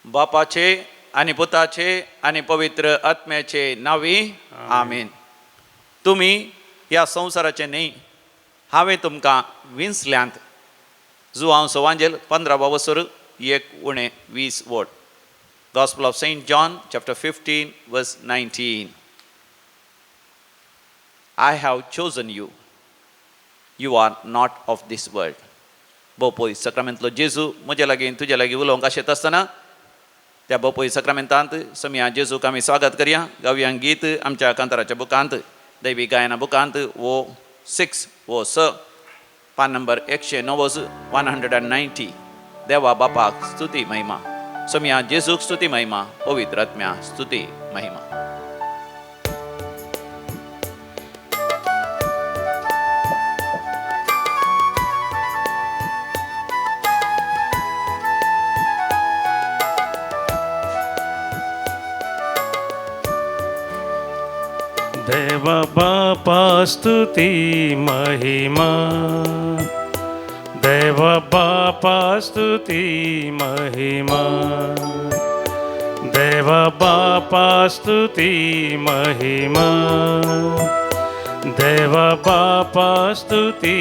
बापाचे आनी पुताचे आनी पवित्र आत्म्याचे नांवी आमीन. तुमी ह्या संवसाराचे न्ही, हांवें तुमकां विंचल्यांत. जुवांव सवांजेल 15 वसर 1 उणें 20 वट. Gospel of Saint John chapter 15 verse 19. I have chosen you, you are not of this world. बोपोय सक्रामेंतलो जेजू म्हजे लागीं तुजे लागीं उलोवंक आशेत आसतना त्या बोपोय सक्रामेंतांत सोमया जेजूक आमी स्वागत करया. गावया गीत आमच्या कांताराच्या बुकांत, दैवी गायना बुकांत, वो 6 वो 6, पान नंबर 190, 190. देवा बापाक स्तुती महिमा, सोमया जेजूक स्तुती महिमा, पवित्र आत्म्या स्तुती महिमा. देवा बापा स्तुती महिमा, देवा बापा स्तुती महिमा, देवा बापा स्तुती महिमा, देवा बापा स्तुती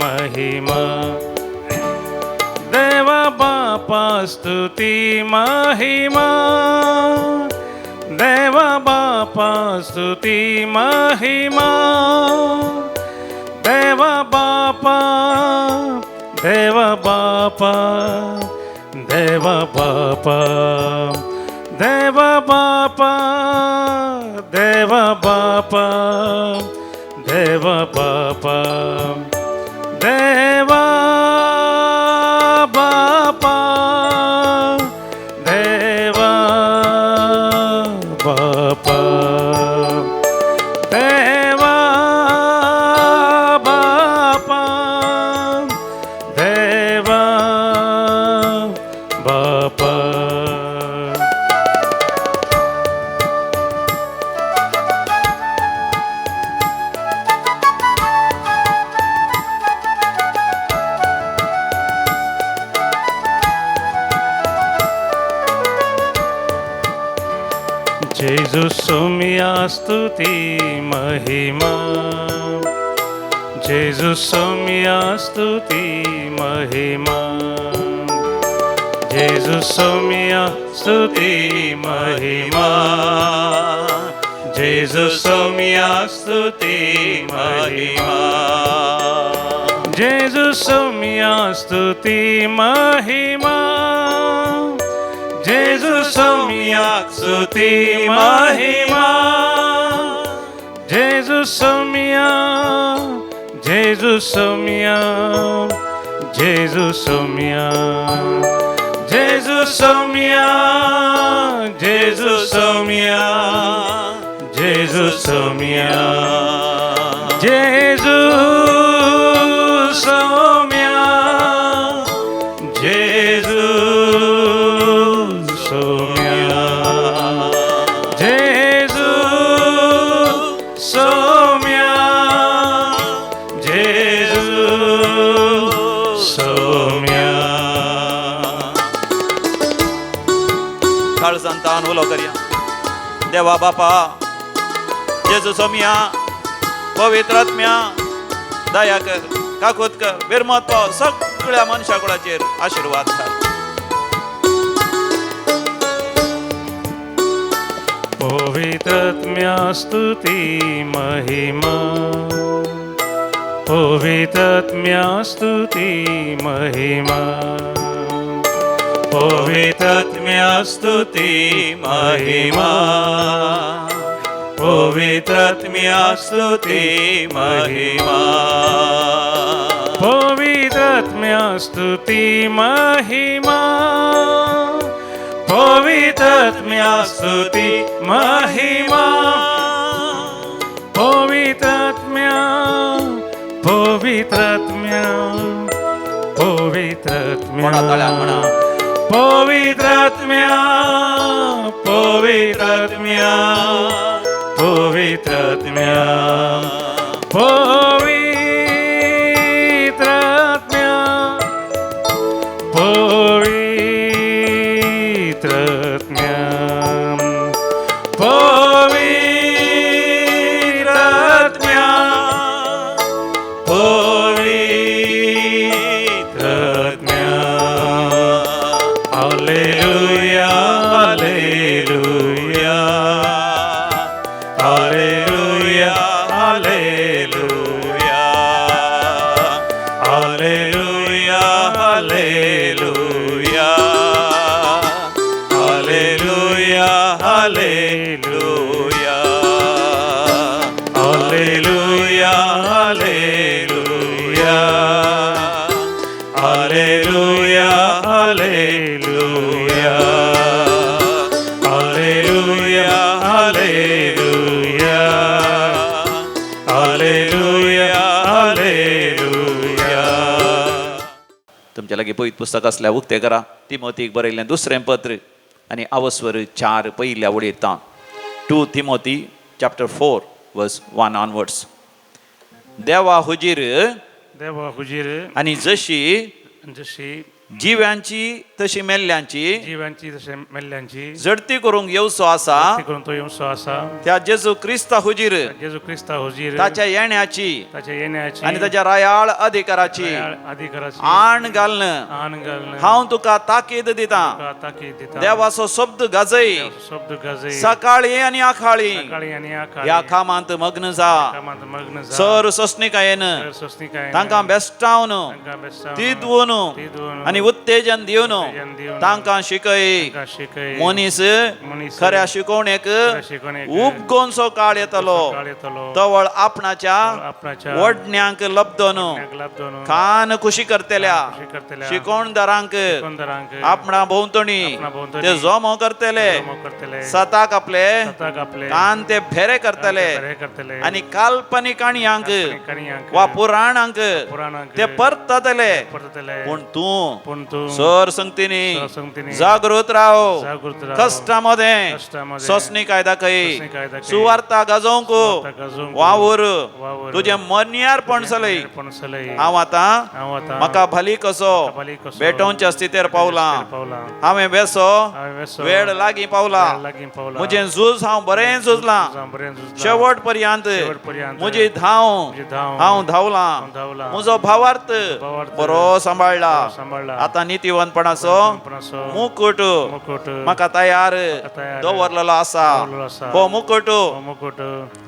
महिमा, देवा बापा स्तुती महिमा, देवा बापा स्तुती महिमा, देवा बापा, देवा बापा, देवा बापा, देवा बापा, देवा बापा, देवा बापा, देवा बापा, देवा बापा, देवा बापा, देवा बापा. जेजू सोमिया स्तुती महिमा, जेजू सोमिया स्तुती महिमा, जेजू सोमिया स्तुती महिमा, जेजू सोमिया स्तुती महिमा, जेजू सोमिया स्तुती महिमा, जेजू सोमिया स्तुती महिमा, जेजू सोमिया, जेजू सोमिया, जेजू सोमिया, जेजू सोमिया, जेजू सोमिया, जेजू सोमिया, जेजू सोमिया, जेजू सोमिया, जेजू सोमिया, जेजू सोमिया. काळजांतान उलो करया. देवा बापा, जेजू सोमिया, पवित्र आत्म्या, दया कर, काकूत कर, बेरमत पाव सगळ्या मनशा कुळाचेर आशिर्वाद घाल. पवित्र आत्म्या स्तुती महिमा, पवित्र आत्म्या स्तुती महिमा, पवित्र आत्म्या स्तुती महिमा, पवित्र आत्म्या स्तुती महिमा, पवित्र आत्म्या स्तुती महिमा, पवित्र आत्म्या स्तुती महिमा, पवित्र आत्म्या, पवित्र आत्म्या, पवित्र आत्म्या, पवित्र आत्म्या, पवित्र आत्म्या, पवित्र आत्म्या, पवित्र आत्म्या, पवित्र Hallelujah, hallelujah, hallelujah, hallelujah, hallelujah. तुमच्या लागीं पवित्र पुस्तक आसल्यार उक्तें करा. तिमोतीक बरयल्लें दुसरें पत्र आनी आवस्वर 4 पयल्या वळींत 2 Timothy chapter 4 verse 1 onwards. देवा हुजीर, देवा हुजीर, आनी जशी जशी जिव्यांची तशी मेल्ल्यांची जिव्यांची तशें मेल्ल्यांची झडती करूंक येवचो आसा, ती करून तो येवचो आसा, त्या जेजू क्रिस्ता हुजीर जेजू क्रिस्ता हुजीर ताच्या येण्याची ताच्या येण्याची आनी ताच्या रायाळ अधिकाराची अधिकाराची आण घालून आण घालून हांव तुका ताकीद दितां. तुका ताकीद दिता. देवाचो शब्द गाजय, शब्द गाजय, सकाळी आनी आखाळी सकाळी आनी आखाळी ह्या कामांत मग्न जा. कामांत मग्न जा. सर सोसणिकायेन सर सोसणिकायेन तांकां बेस्टावन तांकां बेस्टावन तिदवून तिदवून आनी उत्तेजन दिवन उत्तेजन दिवन तांकां शिकय. तांकां शिकय. मनीस मनीस खऱ्या शिकवणेक शिकवणेक उपगोनसो काळ येतलो, काळ येतलो, तवळ आपणाच्या आपणाच्या वडण्यांक लब्दन वडण्यांक लब्दन कान खुशी करतल्या खुशी करतल्या शिकवणदारांक शिकवणदारांक आपणा भोंवतणी आपणा भोंवतणी ते जमो करतले, जमो करतले, सताक आपले सताक आपले कान ते भेरे करतले बरे करतले आनी काल्पनीक काणयांक काणयांक वा पुराणांक पुराणांक ते परततले. परततले. पूण तूं पूण तूं सर संगतीनी सर संगतीनी जागृत राव, जागृत राव, कश्टां मदें कश्टां मदें सोसणिकाय दाखय, सोसणिकाय दाखय, सुवार्ता गाजोवंक सुवार्ता गाजोवंक वावर वावर, तुजें मन्यारपण चलय. पण चलय. हांव आतां हांव आतां म्हाका भाली कसो भाली कसो भेटोवच्या स्थितीर पावलां. पावलां. हांवें वेसो हांवें वेसो वेळ लागीं पावला, वेळ लागीं पावला, म्हजें झूज हांव बरें झुजलां, झूज हांव बरें झुजलां, शेवट पर्यंत शेवट पर्यंत म्हजी धांव म्हजी धांव हांव धांवलां, हांव धांवलां, म्हजो भावार्थ भावार्थ बरो सांबाळ्ळा. बरो सांबाळ्ळा. आतां नितीवंतपणाचो पणाचो मुकुट मुकुट म्हाका तयार तयार दवरलेलो आसा. दवरलेलो आसा. हो मुकुट हो मुकुट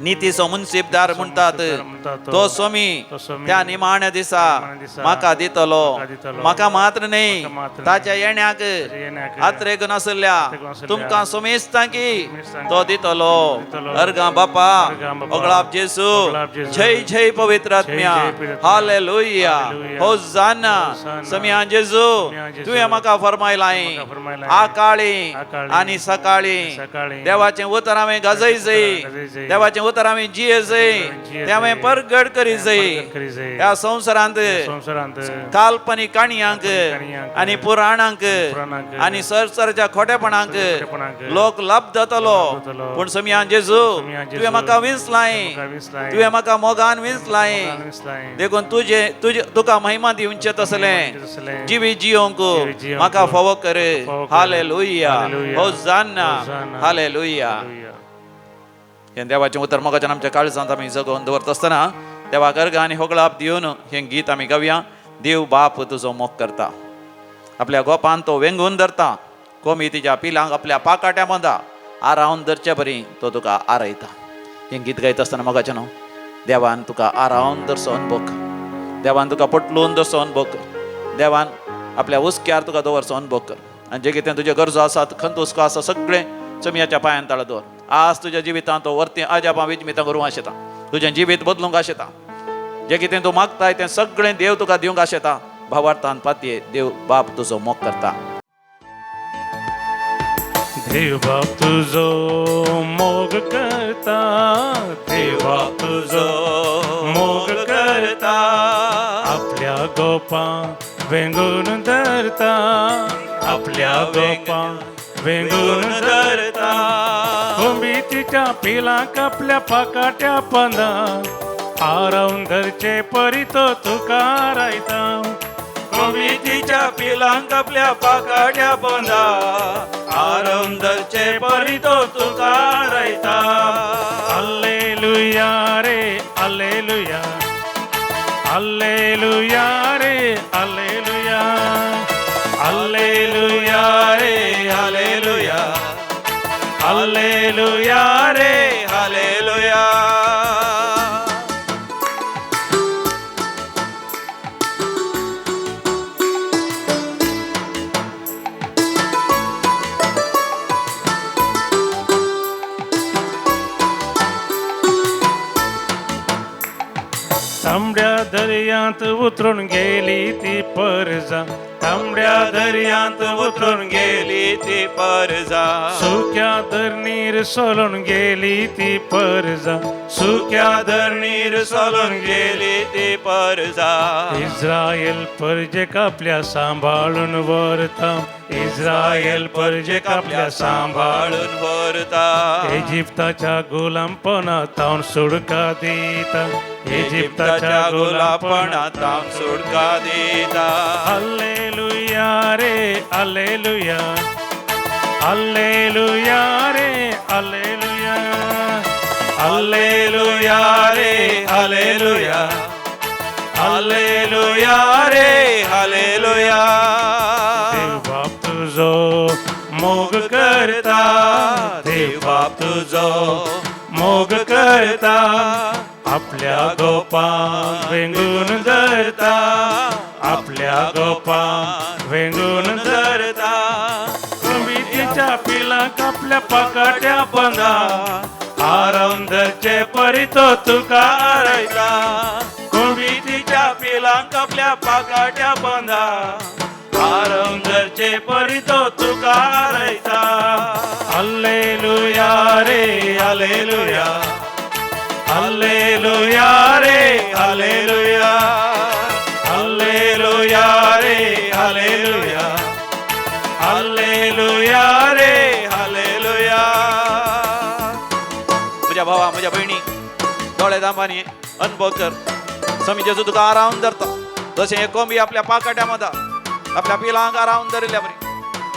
नितीचो मुन्सिफदार म्हणटात म्हणटात तो स्वामी तो स्वामी त्या निमाण्या दिसा निमाण्या दिसा म्हाका दितलो. म्हाका दितलो. म्हाका मात्र न्हय म्हाका मात्र ताच्या येण्याक येण्याक आत्रेक नासल्या आत्रेक नासल्या तुमकां सुमेस्तां की सुमेस्तां तो दितलो. दितलो. अर्गां बापा, अर्गां बापा, ओगळाप जेसू, ओगळाप जेजू, जय जय पवित्र आत्म्या, जय पवित्र आत्म्या, हालेलुया, हालेलुया, होजाना. होजाना. समिया जेजू, समिया जेजू, तुवें म्हाका फरमायलाय म्हाका फरमायलाय, आकाळी आकाळी आनी सकाळी सकाळी देवाचें उतर हांवें गाजय जय, गाजय जय, देवाचें उतर हांवें जिये जय, जिये तें हांवें जय, परगट करी जय. परगट करी जय. ह्या संवसारांत संवसारांत काल्पनीक काणयांक काणयांक आनी पुराणांक पुराणांक आनी सरसरच्या खोटेपणांक खोटेपणांक लोक लाभ जातलो. जातलो. पूण समिया जेजू, समिया जेजू, तुवें म्हाका विंचलाय, म्हाका विंचलाय, तुवें म्हाका मोगान विंचलाय, मोगान विंचलाय, देखून तुजे तुजे तुका महिमा दिवचें तसलें तसलें जिवीत जियोंक जिवीत जियोंक म्हाका फावो कर. फावो कर. हालेलुया, हालेलुया, होजाना, होजाना, हालेलुया. हालेलुया. हें देवाचें उतर मोगाच्यान आमच्या काळजांत आमी जगोवन दवरता आसतना देवाक अर्गां आनी होगळाप दिवन हें गीत आमी गावया. देव बाप तुजो मोग करता, आपल्या गोपान तो वेंगून धरता, कोमी तिच्या पिलांक आपल्या पाकाट्या मोदा आरावन धरचे बरी तो तुका आरयता. हें गीत गायता आसतना मोगाचें न्हू देवान तुका आरावन धरचो अनुभव कर, देवान तुका पटलून धरचो अनुभव कर, देवान आपल्या हुस्क्यार तुका दवरचो अनुभव कर. आनी जे कितें तुज्यो गरजो आसात, खंत हुस्को आसा, सगळें चमयाच्या पांयान ताळो दवर. आज तुज्या जिवितांत तो वर्ती अजापां विजमितां करूंक आशेता, तुजें जिवीत बदलूंक आशेता. जें कितें तूं मागताय तें सगळें देव तुका दिवंक आशेता. भावार्थान पातये देव बाप तुजो मोग करता. देव बाप तुझो मोग करता, देव बाप तुझो मोग करता, आपल्या गोपा वेंगून धरता, आपल्या गोपा वेंगून धरता, कोंबी तिच्या पिलांक आपल्या पाकाट्या पंदा आरावन धरचे परी तो तुका आरायता. कोंबी तिच्या पिलांक आपल्या पाकाट्या पोंदा आरावन धरचे परी तो तुका आरायता. हालेलुया रे हालेलुया, हालेलुया रे हालेलुया, हालेलुया रे हालेलुया, हालेलुया रे हालेलुया. तांबड्या दर्यांत उतरून गेली ती परजा, तांबड्या दर्यांत उतरून गेली ती परजा, सुक्या धरणीर सोलून गेली ती परजा, सुक्या धरणीर सोलून गेली ती परजा. इस्रायल परजेक आपल्या सांबाळून व्हरता, इस्रायल परजेक आपल्या सांबाळून व्हरता. इजिप्ताच्या गुलामपणांत सुडका दिता, इजिप्ताच्या गुलामपणांत सुटका दिता. हालेलुया रे हालेलुया, हालेलुया रे हालेलुया, हालेलुया रे हालेलुया, हालेलुया रे हालेलुया. देव बाप तुझो मोग करता, देव बाप तुझो मोग करता, आपल्या गोपांक वेंगून धरता, आपल्या गोपांक वेंगून धरता. कोंबीच्या पिलांक आपल्या पाकाट्या बांदा, आराम धरचे परी तो तुका आरयता. कोंबीच्या पिलांक आपल्या पाकाट्या बांदा, आराम धरचे परी तो तुका आरयता. हालेलुया रे हालेलुया, हालेलुया रे हालेलुया, हालेलुया रे हालेलुया, हालेलुया रे हालेलुया. म्हज्या भावा म्हज्या भयणी, दोळे दांबांनी अनुभव कर. स्वामी जेजू तुका आरावन धरता, जशें हे कोंबी आपल्या पाकाट्या मदा आपल्या पिलांक आरावन धरिल्ल्या बरी,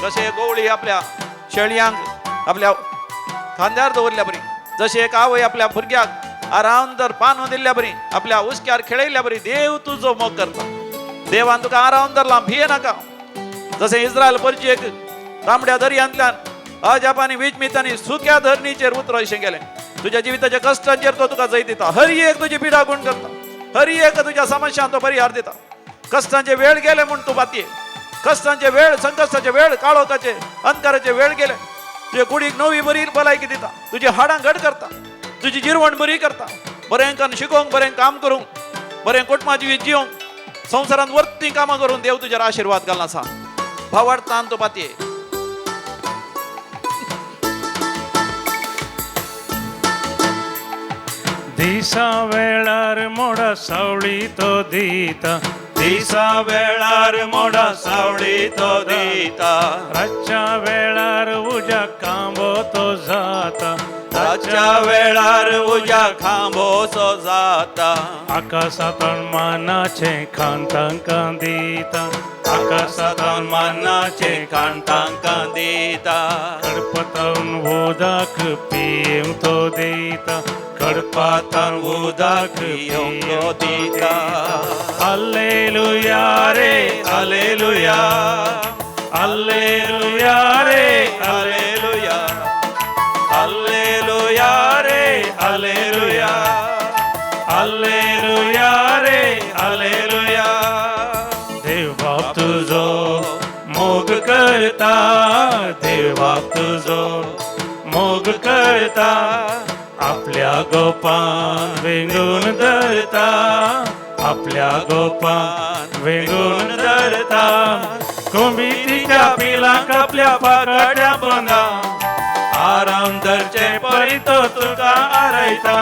जशें गोवळी आपल्या शेळयांक आपल्या खांद्यार दवरल्या बरी, जशें एक आवय आपल्या भुरग्याक आरावन धर पानून दिल्ल्या बरी, आपल्या हुस्क्यार खेळयल्ल्या बरी, देव तुजो मोग करता. देवान तुका आरावन धरला, भिये नाका. जशें इस्रायल परजेक तांबड्या दर्यांतल्यान अजापानी विजमितांनी सुक्या धरणीचेर उतरो अशें गेलें, तुज्या जिविताच्या कश्टांचेर तो तुका जैत दिता. हर एक तुजी पिडा गुण करता, हर एक तुज्या समस्यांक तो परिहार दिता. कश्टांचे वेळ गेले म्हूण तूं बातये, कश्टांचे वेळ, संकश्टाचे वेळ, काळोखाचे अंधकाराचे वेळ गेले, तुजे कुडीक नवी बरी भलायकी दिता, तुजी हाडां घट करता, तुजी जिरवण बरी करता, बरें कन्न शिकोवंक, बरें काम करूंक, बरें कुटुंबा जिवीत जिवंक, संवसारांत वर्ती कामां करून देव तुजेर आशिर्वाद घालना आसा. भावार्थान तूं पातये. दिसा वेळार मोडा सावळी तो दिता, दिसा वेळार मोडा सावळी तो दिता, रातच्या वेळार उज्या खांबो तो जाता, रातच्या वेळार उज्या खांबो सो जाता. आकाशांतल्यान मानाचें खाण तांकां दिता, आकाशांतल्यान मानाचें खाण तांकां दिता. खडपांतल्यान उदक पिवंक तो दिता, खडपांतल्यान उदक पिवंक तो दिता. हालेलुया रे हालेलुया, हालेलुया रे हालेलुया, हालेलुया रे हालेलुया, हालेलुया रे हालेलुया. देव बाप तुझो मोग करता, देव बाप तुझो मोग करता, आपल्या गोपांक वेंगून धरता, आपल्या गोपांक वेंगून धरता. कोंबीच्या पिलांक आपल्या पाकाट्या बांदा, आराम धरचे परी तो तुका आरयता.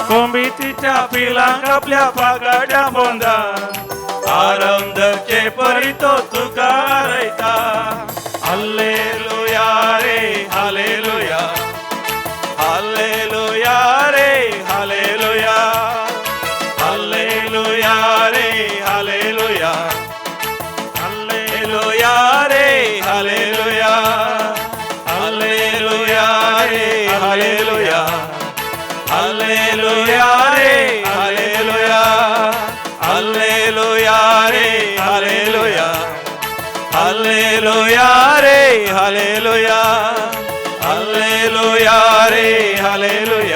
कोंबीच्या पिलांक आपल्या पाकाट्या बांदा, आराम धरचे परी तो तुका आरयता. हालेलुया रे हालेलुया, हालेलुया रे हालेलुया, हालेलुया रे हालेलुया, हालेलुया रे हालेलुया, हालेलुया रे हालेलुया, हालेलुया रे हालेलुया, हालेलुया रे हालेलुया, हालेलुया रे हालेलुया, हालेलुया रे हालेलुया,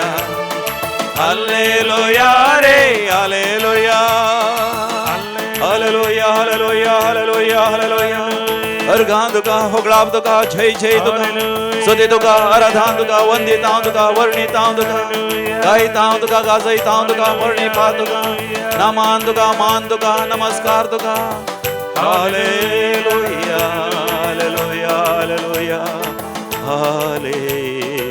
हालेलुया रे हालेलुया, हालेलुया, हालेलुया, हालेलुया, हालेलुया. अर्घां तुका, होगळाप तुका, जय जय तुका, स्तुती तुका, आराधना तुका, वंदिता तुका, वर्णिता तुका, गायता तुका, गाजयता तुका, वर्णिपा तुका, नमान तुका, मान तुका, नमस्कार तुका. Hallelujah, hallelujah, hallelujah, hallelujah.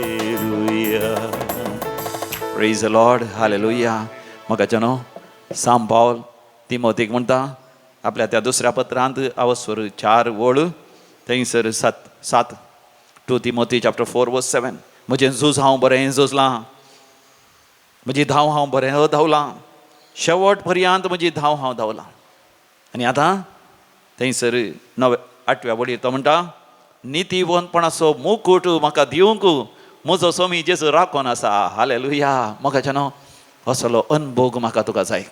Praise the Lord, hallelujah. म्हाका न्हू साम पावल तिमोतीक म्हणटा आपल्या त्या दुसऱ्या पत्रांत, अवस्वर 4 वळ थंयसर 7, 2 Timothy chapter 4 verse 7, म्हजें झूज हांव बरें झुजलां, म्हजी धांव हांव बरें धांवलां, शेवट पर्यंत म्हजी धांव हांव धांवलां. आनी आतां थंयसर 8व्या वळीर तो म्हणटा, नितीवंतपणाचो मुकूट म्हाका दिवंक म्हजो सोमी जेजू राखोन आसा. हालेलुया. म्हाका न्हू असलो अनभोग म्हाका तुका जाय,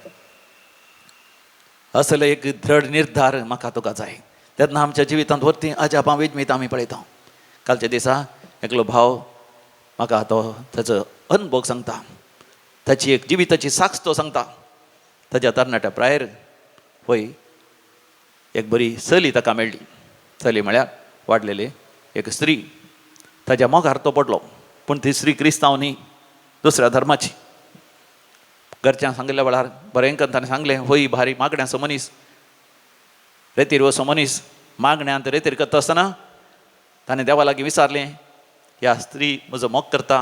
असलो एक दृढ निर्धार म्हाका तुका जाय. तेन्ना आमच्या जिवितांत वरती अजापां विजमीत आमी पळयता. कालच्या दिसा एकलो भाव म्हाका तो ताचो अनभोग सांगता, ताची एक जिविताची साक्ष तो सांगता. ताच्या तरणाट्या प्रायर वय एक बरी चली ताका मेळ्ळी. चली म्हळ्यार वाडलेली एक स्त्री. ताच्या मोगार तो पडलो, पूण ती स्त्री क्रिस्तांव न्ही, दुसऱ्या धर्माची. घरच्यांक सांगिल्ल्या वेळार बरें करून ताणें सांगलें, होय भारी मागण्याचो मनीस, रेतीर वचो मनीस. मागण्यांत रेतीर करता आसतना ताणें देवा लागीं विचारलें, ह्या स्त्री म्हजो मोग करता,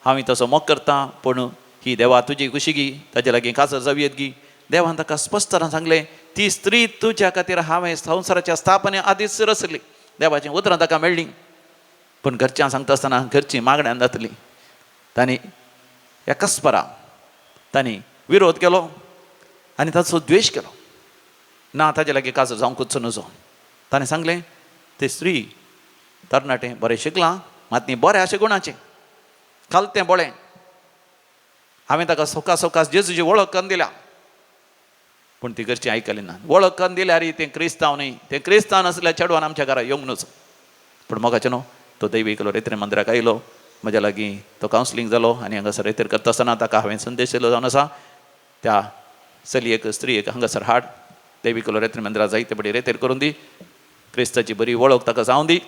हांव तसो मोग करता, पूण ही देवा तुजी खुशी गी, ताजे लागीं काजर जावयेत गी. देवान ताका स्पश्ट सांगलें, ती स्त्री तुज्या खातीर हांवें संवसाराच्या स्थापने आदींच रचली. देवाचीं उतरां ताका मेळ्ळीं, पूण घरच्यांक सांगता आसतना घरचीं मागण्यान जातली. तांणी एकास्परा तांणी विरोध केलो आनी ताचो द्वेश केलो. ना ताजे लागीं काजर जावंकूच नजो. ताणें सांगलें, ते स्त्री तरणाटें बरें शिकलां, मात न्ही बरें अशें गुणाचें, खालतें बोळें, हांवें ताका सवकास सवकास जेजूची वळख करून दिल्या, पूण ती घरची आयकली ना. वळख करून दिल्यार तें क्रिस्तांव न्ही, तें क्रिस्तांव नासल्यार चेडवान आमच्या घरा येवंक नजो. पूण मोगाचें न्हू तो दैवी केलो रेतीर मंदिराक आयलो, म्हज्या लागीं तो कावन्सिलींग जालो आनी हांगासर रेतीर करता आसतना ताका हांवें संदेश दिलो जावन आसा, त्या चलयेक स्त्रियेक हांगासर हाड, दैवी केलो रेतीर मंदिराक जायते बडी रेतीर करून दी, क्रिस्ताची बरी वळख ताका जावं दी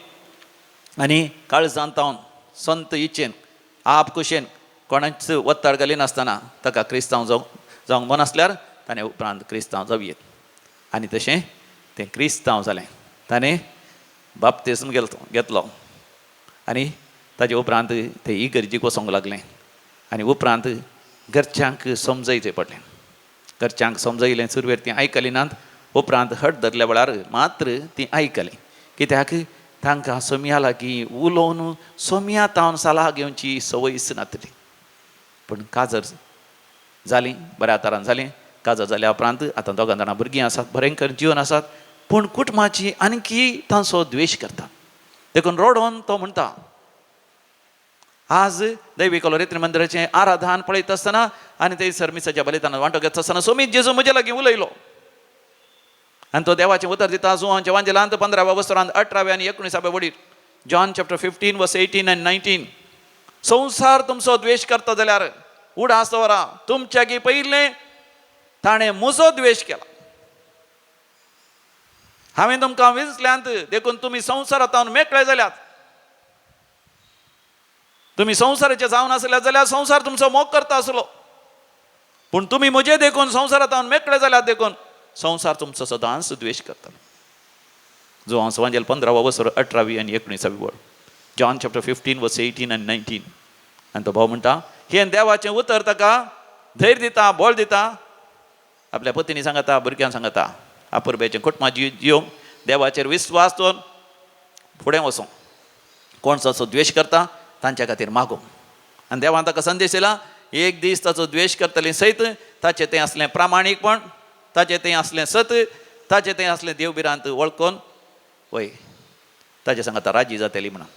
आनी काळजांत तावन संत इच्छेन आप कुशेन कोणाच वत्ताड घालिनासतना ताका क्रिस्तांव जावंक मन आसल्यार ताणें उपरांत क्रिस्तांव जावयेत. आनी तशें तें क्रिस्तांव जालें. ताणें बाप्तिज्म घेतलो आनी ताजे उपरांत ते इगर्जीक वचोंक लागलें आनी उपरांत घरच्यांक समजयचें पडलें. घरच्यांक समजयलें, सुरवेर तीं आयकलीं नात, उपरांत हट धरल्या वेळार मात्र तीं आयकलीं. कित्याक तांकां सोम्या लागीं उलोवन सोम्या तावन सलाह घेवची संवयच नासली. पूण काजर जालीं, बऱ्या तरान जालीं. काजर जाल्या उपरांत आतां दोगां जाणां भुरगीं आसात, भयंकर जीवन आसात, पूण कुटुंबाची आणखी तांचो द्वेश करता. देखून रडोन तो म्हणटा, आज दैवी कलोरेत्री मंदिराचें आराधन पळयत आसतना आनी थंयसर मिसाच्या बलिदानात वांटो घेता आसतना सोमीत जेजू म्हजे लागीं उलयलो आनी तो देवाचें उतर दिता. जुवांच्या वांजेलांत 15व्या वसरांत 18व्या आनी 19व्या वडीर, John chapter 15 verse 18 आनी 19, संवसार तुमचो द्वेश करता जाल्यार उडास दवरा, तुमच्या गी पयलें ताणें म्हजो द्वेश केला. हांवें तुमकां विंचल्यांत देखून तुमी संवसारांत मेकळे जाल्यात. तुमी संवसाराचे जावन आसल्यार जाल्यार संवसार तुमचो मोग करता आसलो, पूण तुमी म्हजे देखून संवसारांत मेकळे जाल्यात देखून संवसार तुमचो सदांच द्वेश करता. जुवांव वांजेल 15वा वसर 18वी आनी 19वी वळ, जॉन चॅप्टर 15 वर्स 18 आनी 19. आनी तो भाव म्हणटा, हें देवाचें उतर ताका धैर्य दिता, बळ दिता. आपल्या पतीनी सांगता, भुरग्यांक सांगता, आपुरब्याचें कुटुंबा जियोंक देवाचेर विस्वास दवरून फुडें वचोंक, कोण ताचो द्वेश करता तांच्या खातीर मागूंक. आनी देवान ताका संदेश दिला, एक दीस ताचो द्वेश करतले सयत ताचें तें आसलें प्रामाणीकपण, ताचें तें आसलें सत, ताचें तें आसलें देवभिरांत वळखून वय ताचे सांगता राजी जातली म्हणून.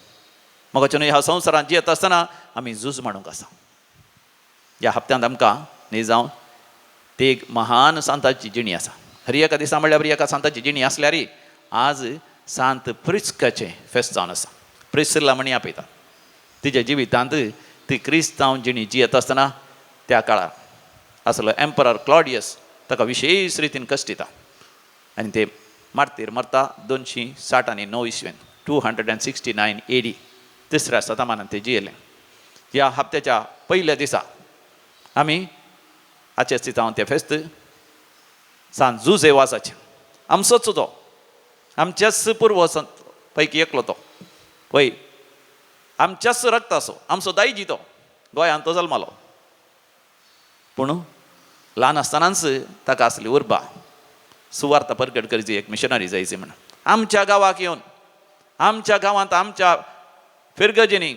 म्हाका न्हय ह्या संवसारांत जियेत आसतना आमी झूज मांडूंक आसा. ह्या हप्त्यांत आमकां न्ही जावं ते एक महान सांताची जिणी आसा. हर एका दिसा म्हणल्यार एका सांताची जिणी आसल्यार आज सांत प्रिस्काचें फेस्त जावन आसा. प्रिस्ला म्हणी आपयता. तिच्या जिवितांत ती क्रिस्तांव जिणी जियेत आसतना त्या काळार आसलो एम्परर क्लॉडियस ताका विशेश रितीन कश्ट दिता आनी ते मार्तीर मरता 269 इसवेन, 269 AD, तिसऱ्या शतमानांत ते जियेलें. ह्या हप्त्याच्या पयल्या दिसा आमी आजच्या दिसा ते फेस्त सांत जुजे वाजाचें. आमचोच तो, आमच्याच पुर्वजां पैकी एकलो तो, वय आमच्याच रक्ताचो, आमचो दायजी तो, गोंयांत तो जल्मालो. पूण ल्हान आसतनाच ताका आसली उर्बा सुवार्ता परगट करची, एक मिशनरी जायची म्हण. आमच्या गांवाक येवन आमच्या गांवांत आमच्या फिरगजिनी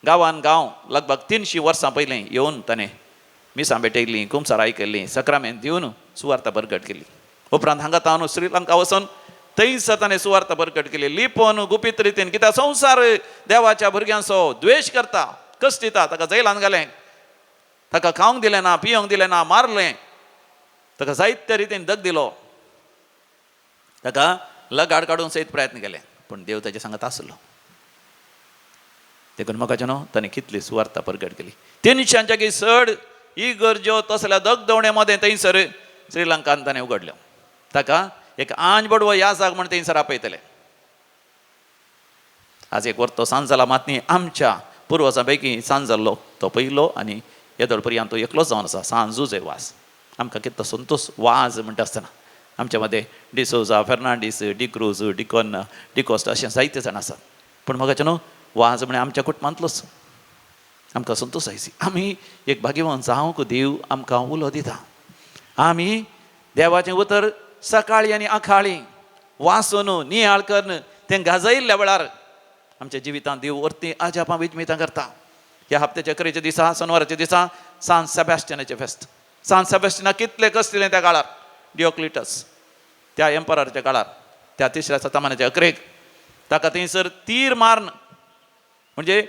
गांवान गांव लगभग 300 वर्सां पयलीं येवन ताणें मिसां भेटयलीं, कुमसार आयकल्लीं, सक्रामेंत दिवन सुवार्ता परगट केली. उपरांत हांगा तावन श्रीलंका वचून थंयसर ताणें सुवार्ता परगट केली, लिपोवन गुपीत रितीन. कित्याक संवसार देवाच्या भुरग्यांचो द्वेश करता, कश्ट दिता. ताका जैलान घालें, ताका खावंक दिलें ना, पिवंक दिलें ना, मारलें, ताका जायते रितीन दग दिलो, ताका लगाड काडूंक सयत प्रयत्न केले, पूण देव ताचे सांगत आसलो. देखून म्हाका न्हू ताणें कितली सुवार्ता परगट केली. 300च्याकी चड इगर्ज्यो तसल्या दगदवणे मदें थंयसर श्रीलंकान ताणें उगडल्यो. ताका एक आंज बडवो याजाक म्हण थंयसर आपयतले. आज एक वर्तो सांज जाला मात न्ही, आमच्या पुर्वजां पैकी सांज जाल्लो तो पयलो आनी येदोळ पर्यंत तो एकलोच जावन आसा सांज जुजे वाज. आमकां कितलो संतोश वाज म्हणटा आसतना आमच्या मदें डिसोजा, फेर्नांडीस, डिक्रूज, डिकॉन, डिकोस्ट अशें जायते जाण आसात. पूण म्हाका न्हू वाज म्हळ्यार आमच्या कुटुंबांतलोच आमकां संतोश जायची. आमी एक भाग्यवान जावंक देव आमकां उलो दिता. आमी देवाचें उतर सकाळी आनी आखाळी वाचून नियाळ करून तें गाजयल्ल्या वेळार आमच्या जिवितांत देव वरती अजापां विजमितां करता. ह्या हप्त्याच्या अकरेच्या दिसा, सोनवाराच्या दिसा सांत सेबॅस्टियनाचें फेस्त. सांत सेबॅस्टियनाक कितले कश्ट दिलें त्या काळार, डिओक्लिटस त्या एम्पराच्या काळार, त्या तिसऱ्या शतमानाच्या अकरेक ताका थंयसर तीर मारून, म्हणजे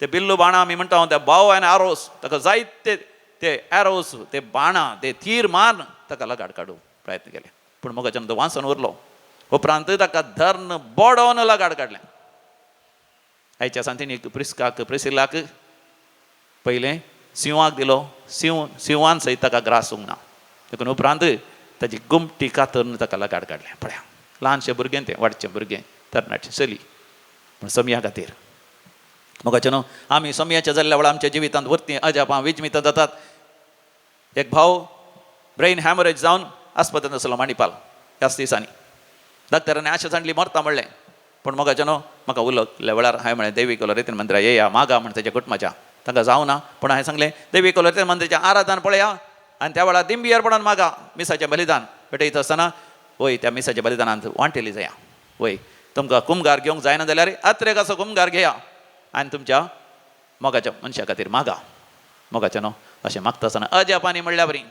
ते बिल्लू बाणां आमी म्हणटा त्या बाव आनी आरोस, ताका जायते ते एरोस, ते बाणां, ते तीर मारून ताका लगाड काडूंक प्रयत्न केले. पूण मोगाच्यान तो वाचून उरलो. उपरांत ताका धर्ण बोडोवन लगाड काडलें. आयच्या सांतिनीक प्रिस्काक, प्रिसिलाक पयलें सिंवाक दिलो, सिंवान सयत ताका ग्रास ना. देखून उपरांत ताजी गुमटी कातरून ताका लगाड काडलें. पळया ल्हानशें भुरगें तें, वाडचें भुरगें, तरणाटें चली, पूण समया खातीर मोगाचें न्हू आमी समयाच्या जाल्ल्या वेळार आमच्या जिवितांत वरती अजापां विजमितां जातात. एक भाव ब्रेन हॅमरेज जावन आस्पत्रेंत आसलो माणिपाल ह्याच दिसांनी. डॉक्टरांनी आशा सांडली मरता म्हणलें, पूण मोगाचें न्हू म्हाका उलयल्या वेळार हांवें म्हणलें देवी कोलोरेतीन मंदिरा येया मागा म्हण ताच्या कुटुंबाच्या, तांकां जावना, पूण हांवें सांगलें देवी कोलोरेतीन मंदिराचें आराधन पळया आनी त्या वेळार दिंबियर पडोन मागा मिसाचें बलिदान भेटयता आसतना वय त्या मिसाच्या बलिदानांत वांटेली जाया. वय तुमकां कुमगार घेवंक जायना जाल्यार अत्रेकाचो कुमगार घेया आनी तुमच्या मोगाच्या मनशा खातीर मागा. मोगाचें न्हू अशें मागता आसतना अजापानी म्हणल्या बरी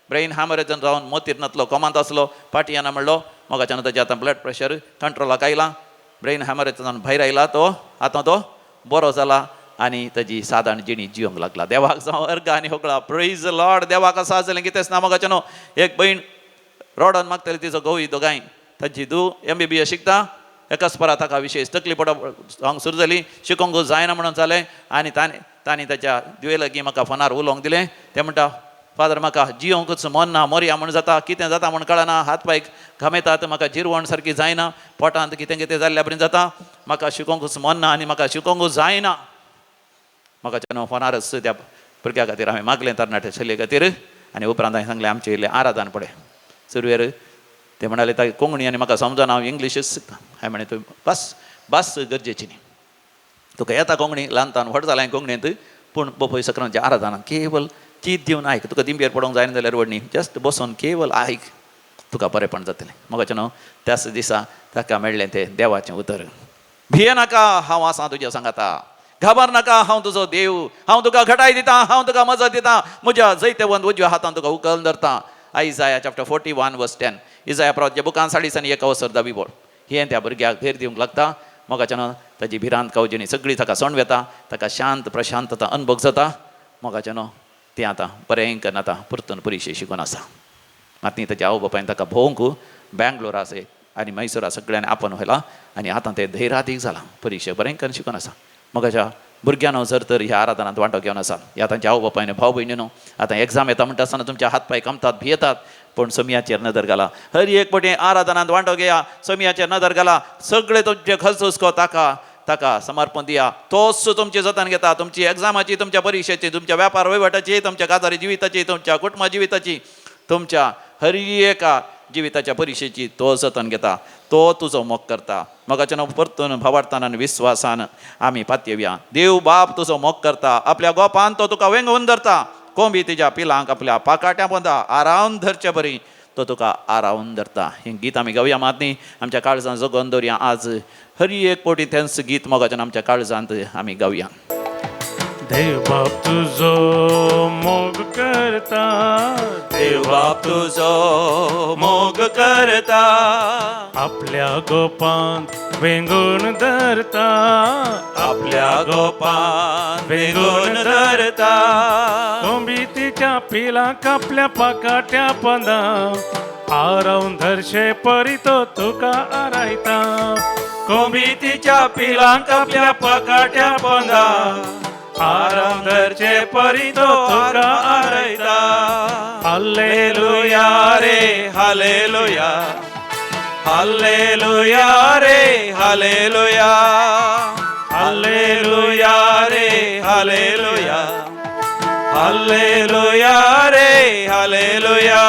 ब्रेन हॅमरेजन जावन मोतीर नातलो, कोमांत आसलो, पाटयाना म्हणलो मोगाच्यान ताजें आतां ब्लड प्रेशर कंट्रोलाक आयलां, ब्रेन हॅमरेज जावन भायर आयला तो, आतां तो बरो जाला आनी ताजी सादारण जिणी जिवंक लागला. देवाक जावं अर्घ आनी होगळा, प्रेज लॉर्ड. देवाक आसा जालें कितेंच ना. मोगाचें न्हू एक भयण रोडोन मागताली तिचो घोवूय दोगांय, ताजी धूव MBBS शिकता, एकाच परा ताका विशेश तकली पडप जावंक सुरू जाली, शिकोंक जायना म्हणून जालें आनी तांणी ताच्या धुवे लागीं म्हाका फोनार उलोवंक दिलें. तें म्हणटा फादर म्हाका जियोंकूच मन ना, मोरया म्हूण जाता, कितें जाता म्हूण कळना, हात पांय घामेतात, म्हाका जिरवण सारकी जायना, पोटांत कितें कितें जाल्ल्या बरें जाता, म्हाका शिकोंकूच मन ना आनी म्हाका शिकोंकूच जायना. म्हाका जेन्ना फोनारच त्या भुरग्या खातीर हांवें मागलें तरणाटे चलये खातीर आनी उपरांत हांवें सांगलें आमचें इल्लें आराधन पळय सुरवेर. ते म्हणाले ताका कोंकणी आनी म्हाका समजना, हांव इंग्लिशूच शिकता. हांवें म्हणलें तूं बस बस गरजेची न्ही, तुका येता कोंकणी, ल्हान तान व्हड जालें कोंकणींत, पूण बोपय सक्रांच्या आराधनांत केवल चीत दिवन आयक, तुका दिंबेर पडोंक जायना जाल्यार व्हड न्ही, जस्ट बसोन केवल आयक, तुका बरेंपण जातलें. मोगाचें न्हू त्याच दिसा ताका मेळ्ळें तें देवाचें उतर, भिये नाका हांव आसा तुज्या सांगाता, घाबर नाका हांव तुजो देव, हांव तुका घटाय दिता, हांव तुका मजत दिता, म्हज्या जैतवंत उजव्या हातान तुका उखल धरता. Isaiah chapter 41 verse 10, Isaiah प्रवाच्या बुकान 41 वसर दावी बोल. हें त्या भुरग्याक धैर्य दिवंक लागता. मोगाच्यान ताजी भिरांत कावजेणी सगळी ताका सोंड वेता, ताका शांत प्रशांतता अनुभव जाता. मोगाच्यान तें आतां बरें करून आतां परतून परिशे शिकून आसा. मात न्ही ताच्या आवय बापायन ताका भोवंक बेंगलोर आसे आनी मैसूरा सगळ्यांनी आपोवन व्हेला आनी आतां तें धैर्यादीक जालां, परिशे बरें करून शिकून आसा. मोगाच्या भुरग्यांनो जर तर ह्या आराधनांत वांटो घेवन आसा, ह्या तांच्या आवय बापायन भाव भयणीनो, आतां एग्जाम येता म्हणटा आसतना तुमच्या हात पांय कमतात, भियेतात, पूण समयाचेर नदर घाला. हर एक पटी आराधनांत वांटो घेया, समयाचेर नदर घाला, सगळे तुमचे खर्च हुस्को ताका ताका समर्पण दिया, तोच तुमचे जतन घेता. तुमची एग्जामाची, तुमच्या परिक्षेची, तुमच्या व्यापार वहिवाटाची, तुमच्या काजारी जिविताची, तुमच्या कुटुंबा जिविताची, तुमच्या हर एका जिविताच्या परिक्षेची तो जतन घेता, तो तुजो मोग करता. मोगाच्यान परतून भावार्थान आनी विस्वासान आमी पातयेवया. देव बाप तुजो मोग करता, आपल्या गोपान तो तुका वेंगोवन धरता. कोंबी तिज्या पिलांक आपल्या पाकाट्या पोंदा आरावन धरचे बरी तो तुका आरावन धरता. हें गीत आमी गावया मात न्ही, आमच्या काळजान जगोवन दवरया. आज हरी एक कोटी तेंच गीत मोगाच्यान आमच्या काळजांत आमी गावया. देव बाप तुजो मोग करता, देव बाप तुजो मोग करता, आपल्या गोपांत वेंगून धरता, आपल्या गोपांत वेंगून धरता. कोंबी तिच्या पिलांक आपल्या पाकाट्या पोंदा आरावन धरशे परी तो तुका आरायता. कोंबी तिच्या पिलांक आपल्या पाकाट्या पोंदा आरावन धरचे परी तो तुका आरायता. हालेलुया रे हालेलुया, हालेलुया रे हालेलुया, हालेलुया रे हालेलुया, हालेलुया रे हालेलुया.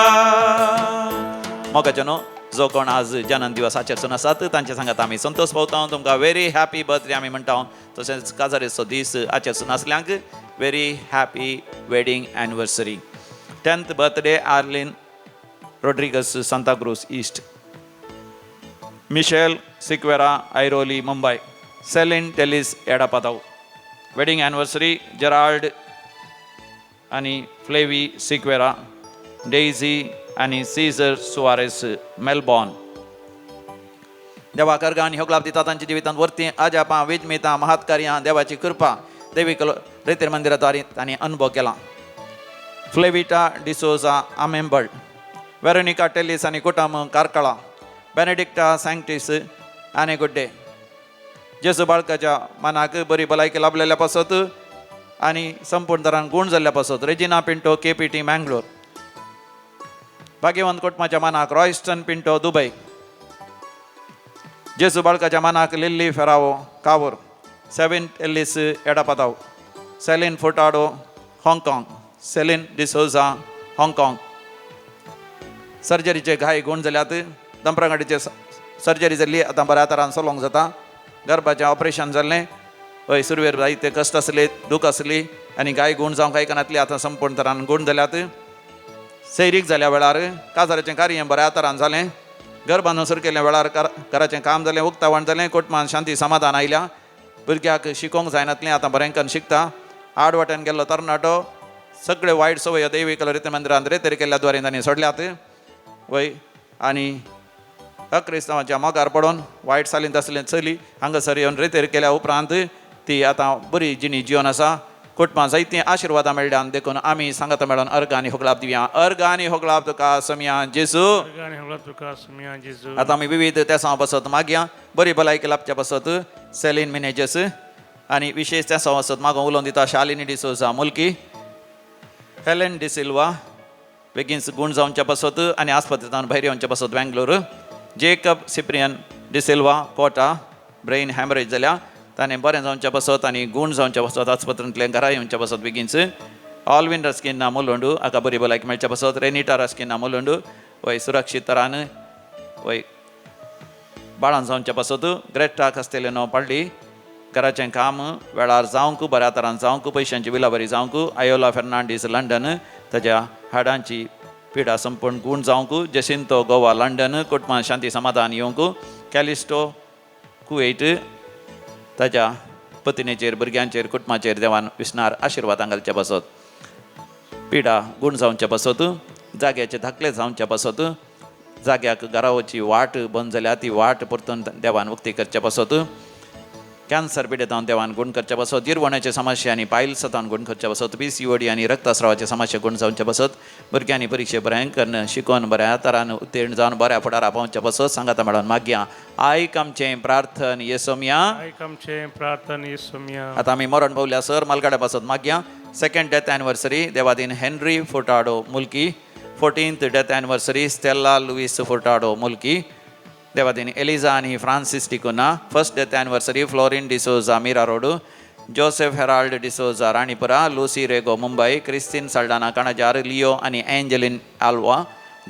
मोगाच्यानो, जो कोण आज जन्म दिवस आचरचो आसात तांचे सांगात आमी संतोष पावता. तुमकां व्हेरी हॅपी बर्थडे आमी म्हणटा. तशेंच काजारेचो दीस आचरचो नासल्यांक very happy wedding anniversary. 10th birthday Arlene Rodrigues, Santacruz East. Michelle Sequeira, Airoli, Mumbai. Celine Tellis, Edapadav. Wedding anniversary Gerald आनी फ्लेवी सिक्वेरा, डेझी आनी सीझर सुवारेस, मेलबॉर्न. देवा कर्गा आनी होगलाप दिता तांच्या जिवितांत वरती आजापां, विजमितां, महात्कार्यां, देवाची कृपा देवी कलो रेतीर मंदिराद्वारे तांणी अनुभव केला. फ्लेविटा डिसोजा, आमेंबळ. वेरोनिका टेलीस आनी कुटम, कार्कळा. बेनेडिक्टा सँक्टीस आनी गुड्डे. जेजू बाळकाच्या मनाक बरी भलायकी लाभलेल्या पासत आनी संपूर्ण तरान गूण जाल्ल्या पासत Regina Pinto, K P T, Mangalore. भाग्यवंत कुटुंबाच्या मानाक रॉयस्टन पिंटो, दुबय. जेजू बाळकाच्या मानाक Lily Ferrao, Kavoor. Sevin Ellis, Edapadav. Celine Furtado, हाँगकाँग. सेलीन डिसोजा, हाँगकाँग. सर्जरीचे घाय गूण जाल्यात. दंपरागाडीचे सर्जरी जाल्ली, आतां बऱ्या तरान चलोवंक जाता. गर्भाचें ऑपरेशन जाल्लें, हय सुरवेर जायते कश्ट आसले, दूख आसली आनी गाय गूण जावंक आयकनातली, आतां संपूर्ण तरान गूण जाल्यात. सैरीक जाल्या वेळार काजाराचें कार्य बऱ्या तरान जालें. गर्भान सुरू केल्ल्या वेळार घराचें काम जालें, उक्तावण जालें, कुटुंबान शांती समाधान आयल्या. भुरग्याक शिकोवंक जायनातलें, आतां बरें करून शिकता. आड वाटेन गेल्लो तरणाटो सगळे वायट संवय देवी कलरित मंदिरांत रेतेर केल्ल्या द्वारे तांणी सोडल्यात वय. आनी अक्रिस्तांवाच्या मोगार पडून वायट सालींत आसलें चली हांगासर येवन रेतेर केल्या उपरांत ती आतां बरी जिणी जिवन आसा. कुटुंबां जायतीं आशिर्वादां मेळ्ळ्या. देखून आमी सांगाता मेळोन अर्ग आनी होगळाप दिवया. अर्ग आनी होगळाप तुका समिया जेजू. आतां आमी विविध तेसां बसत मागया बरी भलायकी लाभच्या बसत सेलीन मिनेजस आनी विशेष तेसां वसत मागो उलोवन दिता शालिनी डिसोजा, मुल्की. हेलेन डिसिल्वा बेगीन गूण जावच्या पासत आनी आस्पत्रेंतल्यान भायर येवच्या पासत बेंगलोर. जेकब सिप्रियन डिसिल्वा, कोटा. ब्रेन हॅमरेज जाल्या, ताणें बरें जावच्या पासत आनी गूण जावच्या पासत आस्पत्रेंतल्यान घरा येवच्या पासत बेगीनच. ऑलविन रस्किन्हा, मुलुंडू, हाका बरी भलायकी मेळच्या पासत. रेनिटा रस्किन्हा, मुलुंडू, वय सुरक्षीत तरान वय बाळान जावच्या पासत. ग्रेटा कास्तेलिनो, पाळ्ळी, घराचें काम वेळार जावंक, बऱ्या तरान जावंक, पयशांची विलाबरी जावंक. आयोला फेर्नांडीस, लंडन, ताज्या हाडांची पिडा संपूर्ण गूण जावंक. जेसिंतो गोवा, लंडन, कुटुंबान शांती समाधान येवंक. कॅलिस्टो, कुवेट, ताज्या पत्नीचेर, भुरग्यांचेर, कुटुंबाचेर देवान विसणार आशिर्वादां घालचे पासत. पिडा गूण जावचे पासत, जाग्याचे धाकले जावचे पासत, जाग्याक घरावची वाट बंद जाल्या ती वाट परतून देवान उक्ती करचे पासत. कॅन्सर पिडेतावन देवान गूण करचे पासत. जिरवण्याचे समस्या आनी पायल्सांत गूण करचे पासत. PCOD आनी रक्तस्रावाचे समस्या गूण जावचे पासत. भुरग्यांनी परिक्षे बरें करून शिकोवन बऱ्या तरान उत्तीर्ण जावन बऱ्या फुडारा पावचे पासत सांगाता मेळोन मागया. आयक आमचें प्रार्थन येसोमया. आयक आमचें प्रार्थन येसोमया. आतां आमी मरण पावल्या सर मालगाड्या पासत मागया. सेकंड डेथ एनिवर्सरी देवादीन Henry Furtado, Mulki. 14th death anniversary Stella Luis Furtado, Mulki. देवादीन एलिजा आनी Francis D'Cunha. First death anniversary Florin D'Souza, Mira Road. Joseph Herald D'Souza, Ranipura. Lucy Rego, Mumbai. Christine Saldanha, Kanajar. Leo आनी Angeline Alva.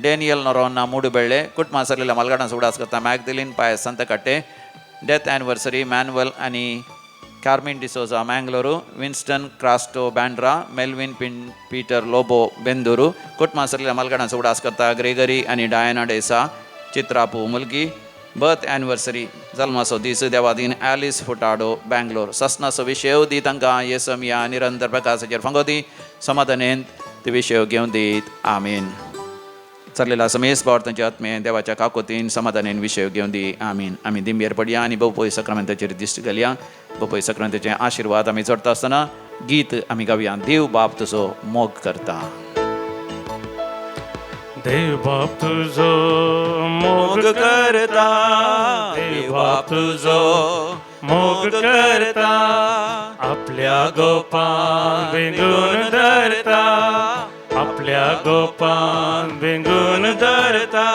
Daniel Noronha Moodubelle कुटुंबा सरलेल्या मालगाडांचो उगडास करता Magdalene Pius Santhakatte death anniversary Manuel आनी Carmen D'Souza Mangalore Winston Crasto Bandra Melvin Peter Lobo Bendur कुटुंबा सरलेल्या मालगाडांचो उगडास करता Gregory आनी Diana Desa चित्रापू मुलगी बर्थ एनिवर्सरी जल्माचो दीस देवादीन एलिस फुटाडो बँगलोर ससनाचो विशय दी तांकां येसम या निरंतर प्रकाशाचेर फांगो दी समाधानेन ते विशय घेवन दीत आमीन. चल्लेला समेस बावर तांच्या आत्मे देवाच्या काकोतीन समाधानेन विशय घेवन दी आमीन. आमी दिंबेर पडया आनी भोवपय सक्रामेंताचेर दिश्ट घालया. भोवपय सक्रामेंताचे आशिर्वाद आमी चडटा आसतना गीत आमी गावया देव बाप तुजो मोग करता. देव बाप तुजो मोग करता, देव बाप तुजो मोग करता, आपल्या गोपान वेंगून धरता, आपल्या गोपान वेंगून धरता,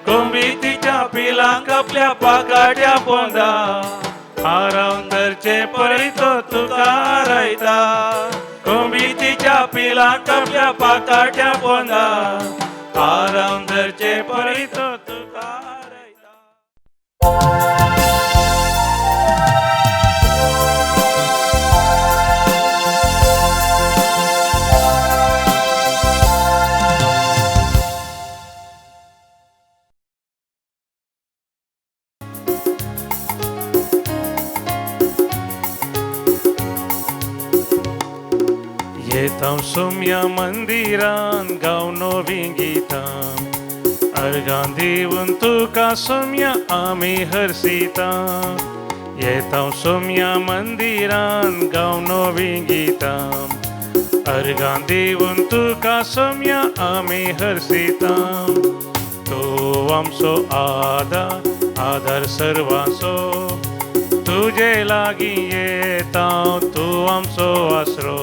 कोंबी तिच्या पिलांक आपल्या पाकाट्या पोंदा आराम धरचे परी तो तुका आरायता, कोंबी तिच्या पिलांक आपल्या पाकाट्या पोंदा आराम धरचे परी तो तुका आरायता. येता सोम्या मंदिरान गावन नवीं गितां अर्गां दिवन तुका सोम्या आमी हर्सिता. येता सोम्या मंदिरान गावन नवीं गितां अर्गां दिवन तुका सोम्या आमी हर्सिता. तूं आमचो आदार आदार सर्वांचो, तुजे लागीं येता तूं आमचो आसरो,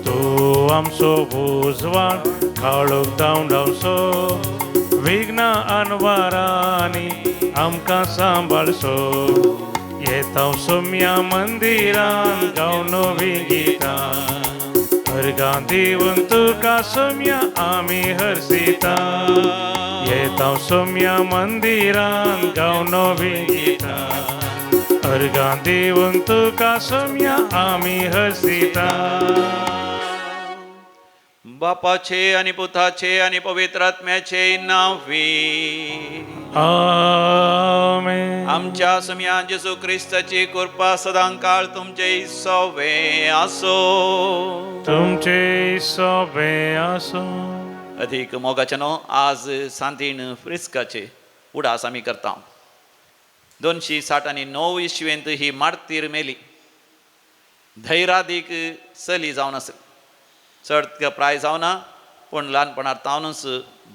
तूं आमचो उजवाड काळोख धांवडावचो, विघ्न अनवारांनी आमकां सांबाळचो. येता सोम्या मंदिरान गावन नवीं गितां अर्गां दिवन तुका सोम्या आमी हर्सिता. येता सोम्या मंदिरान गावन नवीं गितां अर्गां दिवन तुका सोम्या आमी हर्सिता. बापाचे आनी पुताचे आनी पवित्र आत्म्याचे नांवी आमेन. आमच्या सोम्या जेजू क्रिस्ताची कृपा सदांकाळ तुमचे सोवे आसो, तुमचे सोवे आसो. अधिक मोगाचे न्हू आज सांतीण फ्रिस्काचे उडास आमी करता. 269 इसवेंत ही मार्तीर मेली. धैरादीक चली जावन आसली, चड तिका प्राय जावना पूण ल्हानपणार तावनूच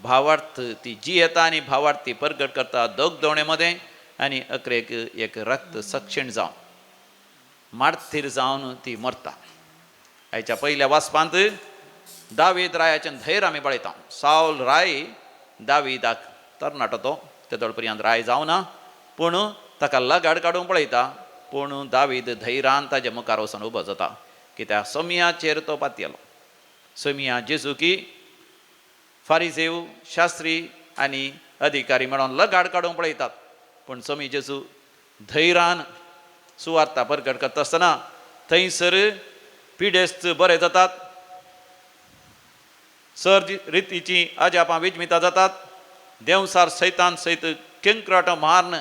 भावार्थ ती जियेता आनी भावार्थ ती परगट करता दोग दोणे मदें आनी अकरेक एक रक्त सक्षीण जावन मार्तीर जावन ती मरता. आयच्या पयल्या वाचपांत दावीद रायाचें धैर्य आमी पळयता. सावल राय दावीदाक तरणाटो तो तेदोळ पर्यंत राय जावना पूण ताका लगाड काडूंक पळयता पूण दावीद धैर्यान ताजे मुखार वचून उबो जाता कित्याक सोमियाचेर तो पातयेलो. सोमिया जेजू की फारिजेव शास्त्री आनी अधिकारी म्हणून लगाड काडूंक पळयतात पूण सोमी जेजू धैर्यान सुवार्ता परगट करता आसतना थंयसर पिडेस्त बरे जातात, सर रितीची अजापां विजमिता जातात, देंवसार सैतान सयत किंक्राटो मारून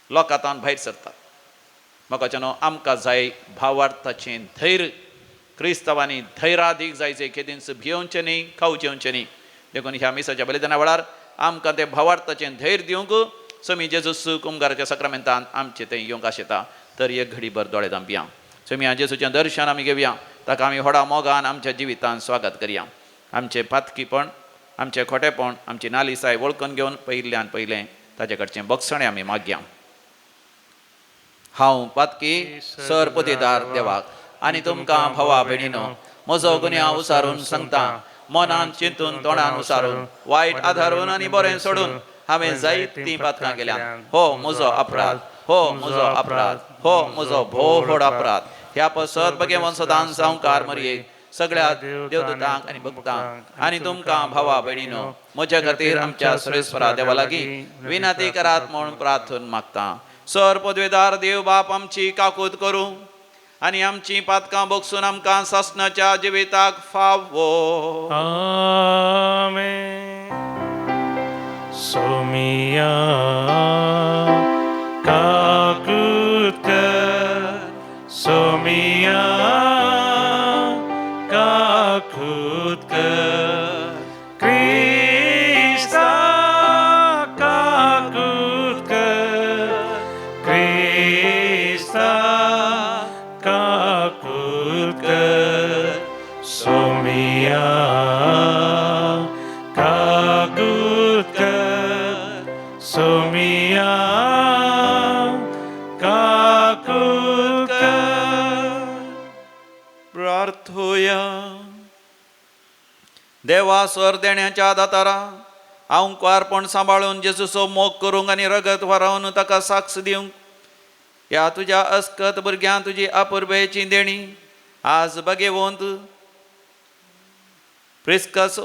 लोकांतान भायर सरतात. म्हाका न्हू आमकां जाय भावार्थाचें धैर्य. क्रिस्तांवांनी धैर्यादीक जायचें, केदींच भियोवचें न्ही, खावचें न्ही. देखून ह्या मिसाच्या बलिदाना वेळार आमकां तें भावार्थाचें धैर्य दिवंक समी जेजूस कुमगाराच्या सक्रामेंतान आमचें थंय येवंक आशेता. तर एक घडीभर दोळे धांपया, समी जेजूचें दर्शन आमी घेवया, ताका आमी व्हडा मोगान आमच्या जिवितान स्वागत करया. आमचें पातकीपण, आमचें खोटेपण, आमची नालिसाय वळखून घेवन पयल्यान पयलें ताजे कडचें बक्षणें आमी मागया. हांव पातकी सर पतिदार देवाक आनी तुमकां भावा भयणीनो म्हजो गुन्यांव उसारून सांगता. मनान चिंतून तोंडान उसारून वायट आधारून आनी बरें सोडून हांवें जायतीं पातकां केल्यात. हो म्हजो अपराध, हो म्हजो अपराध, हो म्हजो भोव व्हड अपराध. ह्या पसत भगेवन सदांच संवकार मरयेक सगळ्या देवदूतांक आनी भक्तांक आनी तुमकां भावा भयणीनो म्हज्या खातीर आमच्या सर्वेस्परा देवा लागीं विनंती करात म्हूण प्रार्थन मागता. सर पदवेदार देव बाप आमची काकूत करूं आनी आमची पातकां बगसून आमकां सासणाच्या जिविताक फावो. आमेन. सोमिया काकूत कर, सोमिया काकूत कर, क्रिस्ता काकूत कर, क्रिस्ता काकूत कर, सोमिया काकूत कर, सोमिया काकूत कर. प्रार्थोया. देवा सर देण्याच्या दातारा हांव कुवारपण सांबाळून जेजूचो मोग करूंक आनी रगत वारावन ताका साक्ष दिवंक ह्या तुज्या अस्कत भुरग्यां तुजी अपुरबेची देणी आज बगेवंत प्रिस्कस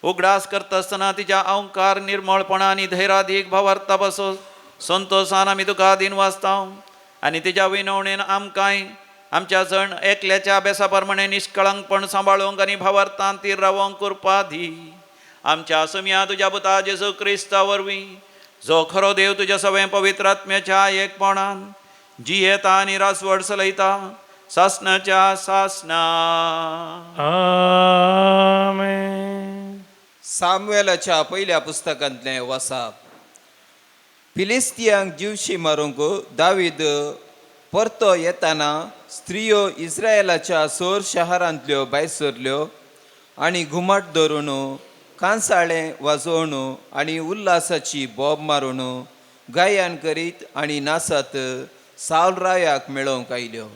उगडास करता आसतना तिच्या अहंकार निर्मळपणा आनी धैरादीक भावार्था बसो संतोशान आमी तुका दिन वाचता आनी तिच्या विनवणेन आमकांय आमच्या जण एकल्याच्या अभ्यासा प्रमाणे निश्कळंकपण सांबाळूंक आनी भावार्थान ती रावोंक कृपा दी. आमच्या समिया तुज्या पुता जेजू क्रिस्ता वरवीं जो खरो देव तुज्या सगळ्या पवित्र आत्म्याच्या एकपणान जियेता आनी रासवड चलयता सासणाच्या सासना. आमेन. सामुएलाच्या पयल्या पुस्तकांतलें वसाप. फिलिस्तियांक जिवशी मारूंक दावीद परतो येताना स्त्रियो इस्रायलाच्या सोर शहरांतल्यो भायर सरल्यो आनी घुमट धरून कांसाळें वाजोवन आनी उल्हासाची बोब मारून गायन करीत आनी नाचत सावलरायाक मेळोवंक आयल्यो.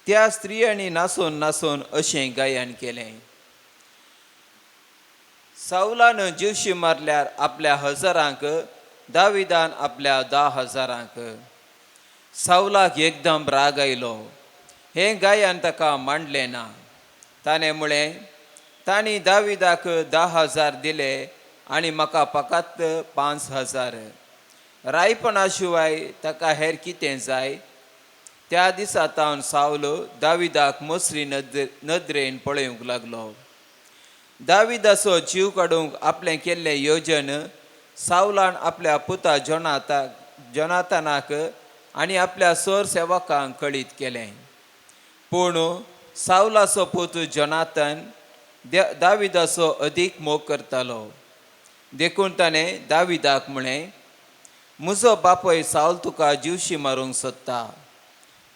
त्या स्त्रियांनी नाचून नाचून अशें गायन केलें. सावलान जिवशी मारल्यार आपल्या हजारांक, दाविदान आपल्या 10,000. सावलाक एकदम राग आयलो. हें गायन ताका मांडलें ना. ताणें म्हळें, तांणी दाविदाक 10,000 दिले आनी म्हाका फकत 5,000. रायपणा शिवाय ताका हेर कितें जाय? त्या दिसा तावन सावल दाविदाक मसरी नदरेन पळोवंक लागलो. दाविदाचो जीव काडूंक आपलें केल्लें योजन सावलान आपल्या पुता जोनातानाक आनी आपल्या सर सेवकांक कळीत केलें. पूण सावलाचो पूत जोनातन दाविदाचो अदीक मोग करतालो. देखून ताणें दाविदाक म्हळें, म्हजो बापूय सावल तुका जिवशी मारूंक सोदता.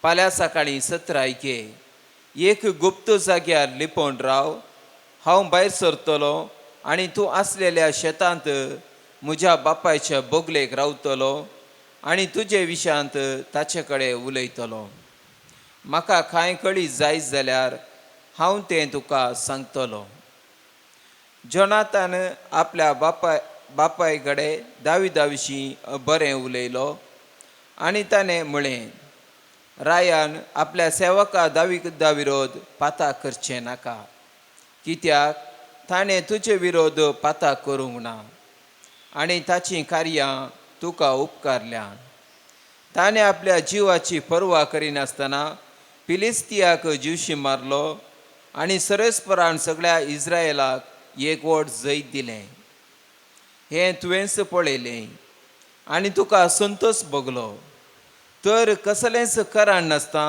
फाल्यां सकाळीं सत्राय घे, एक गुप्त जाग्यार लिपोवन राव. हांव भायर सरतलो आनी तूं आसलेल्या शेतांत म्हज्या बापायच्या बोगलेक रावतलो आनी तुजे विशयांत ताचे कडेन उलयतलो. म्हाका कांय कळी जायत जाल्यार हांव तें तुका सांगतलो. जोनातान आपल्या बापाय कडेन दाविदा विशीं बरें उलयलो आनी ताणें म्हळें, रायान आपल्या सेवका दाविदा विरोध पाता करचें नाका, कित्याक ताणें तुजे विरोध पाता करूंक ना आनी ताचीं कार्यां तुका उपकारल्यां. ताणें आपल्या जिवाची पर्वा करिनासतना फिलिस्तियाक जिवशी मारलो आनी सरस्परान सगळ्या इस्रायलाक एक वट जैत दिलें. हें तुवेंच पळयलें आनी तुका संतोश भोगलो. तर कसलेंच कारण नासता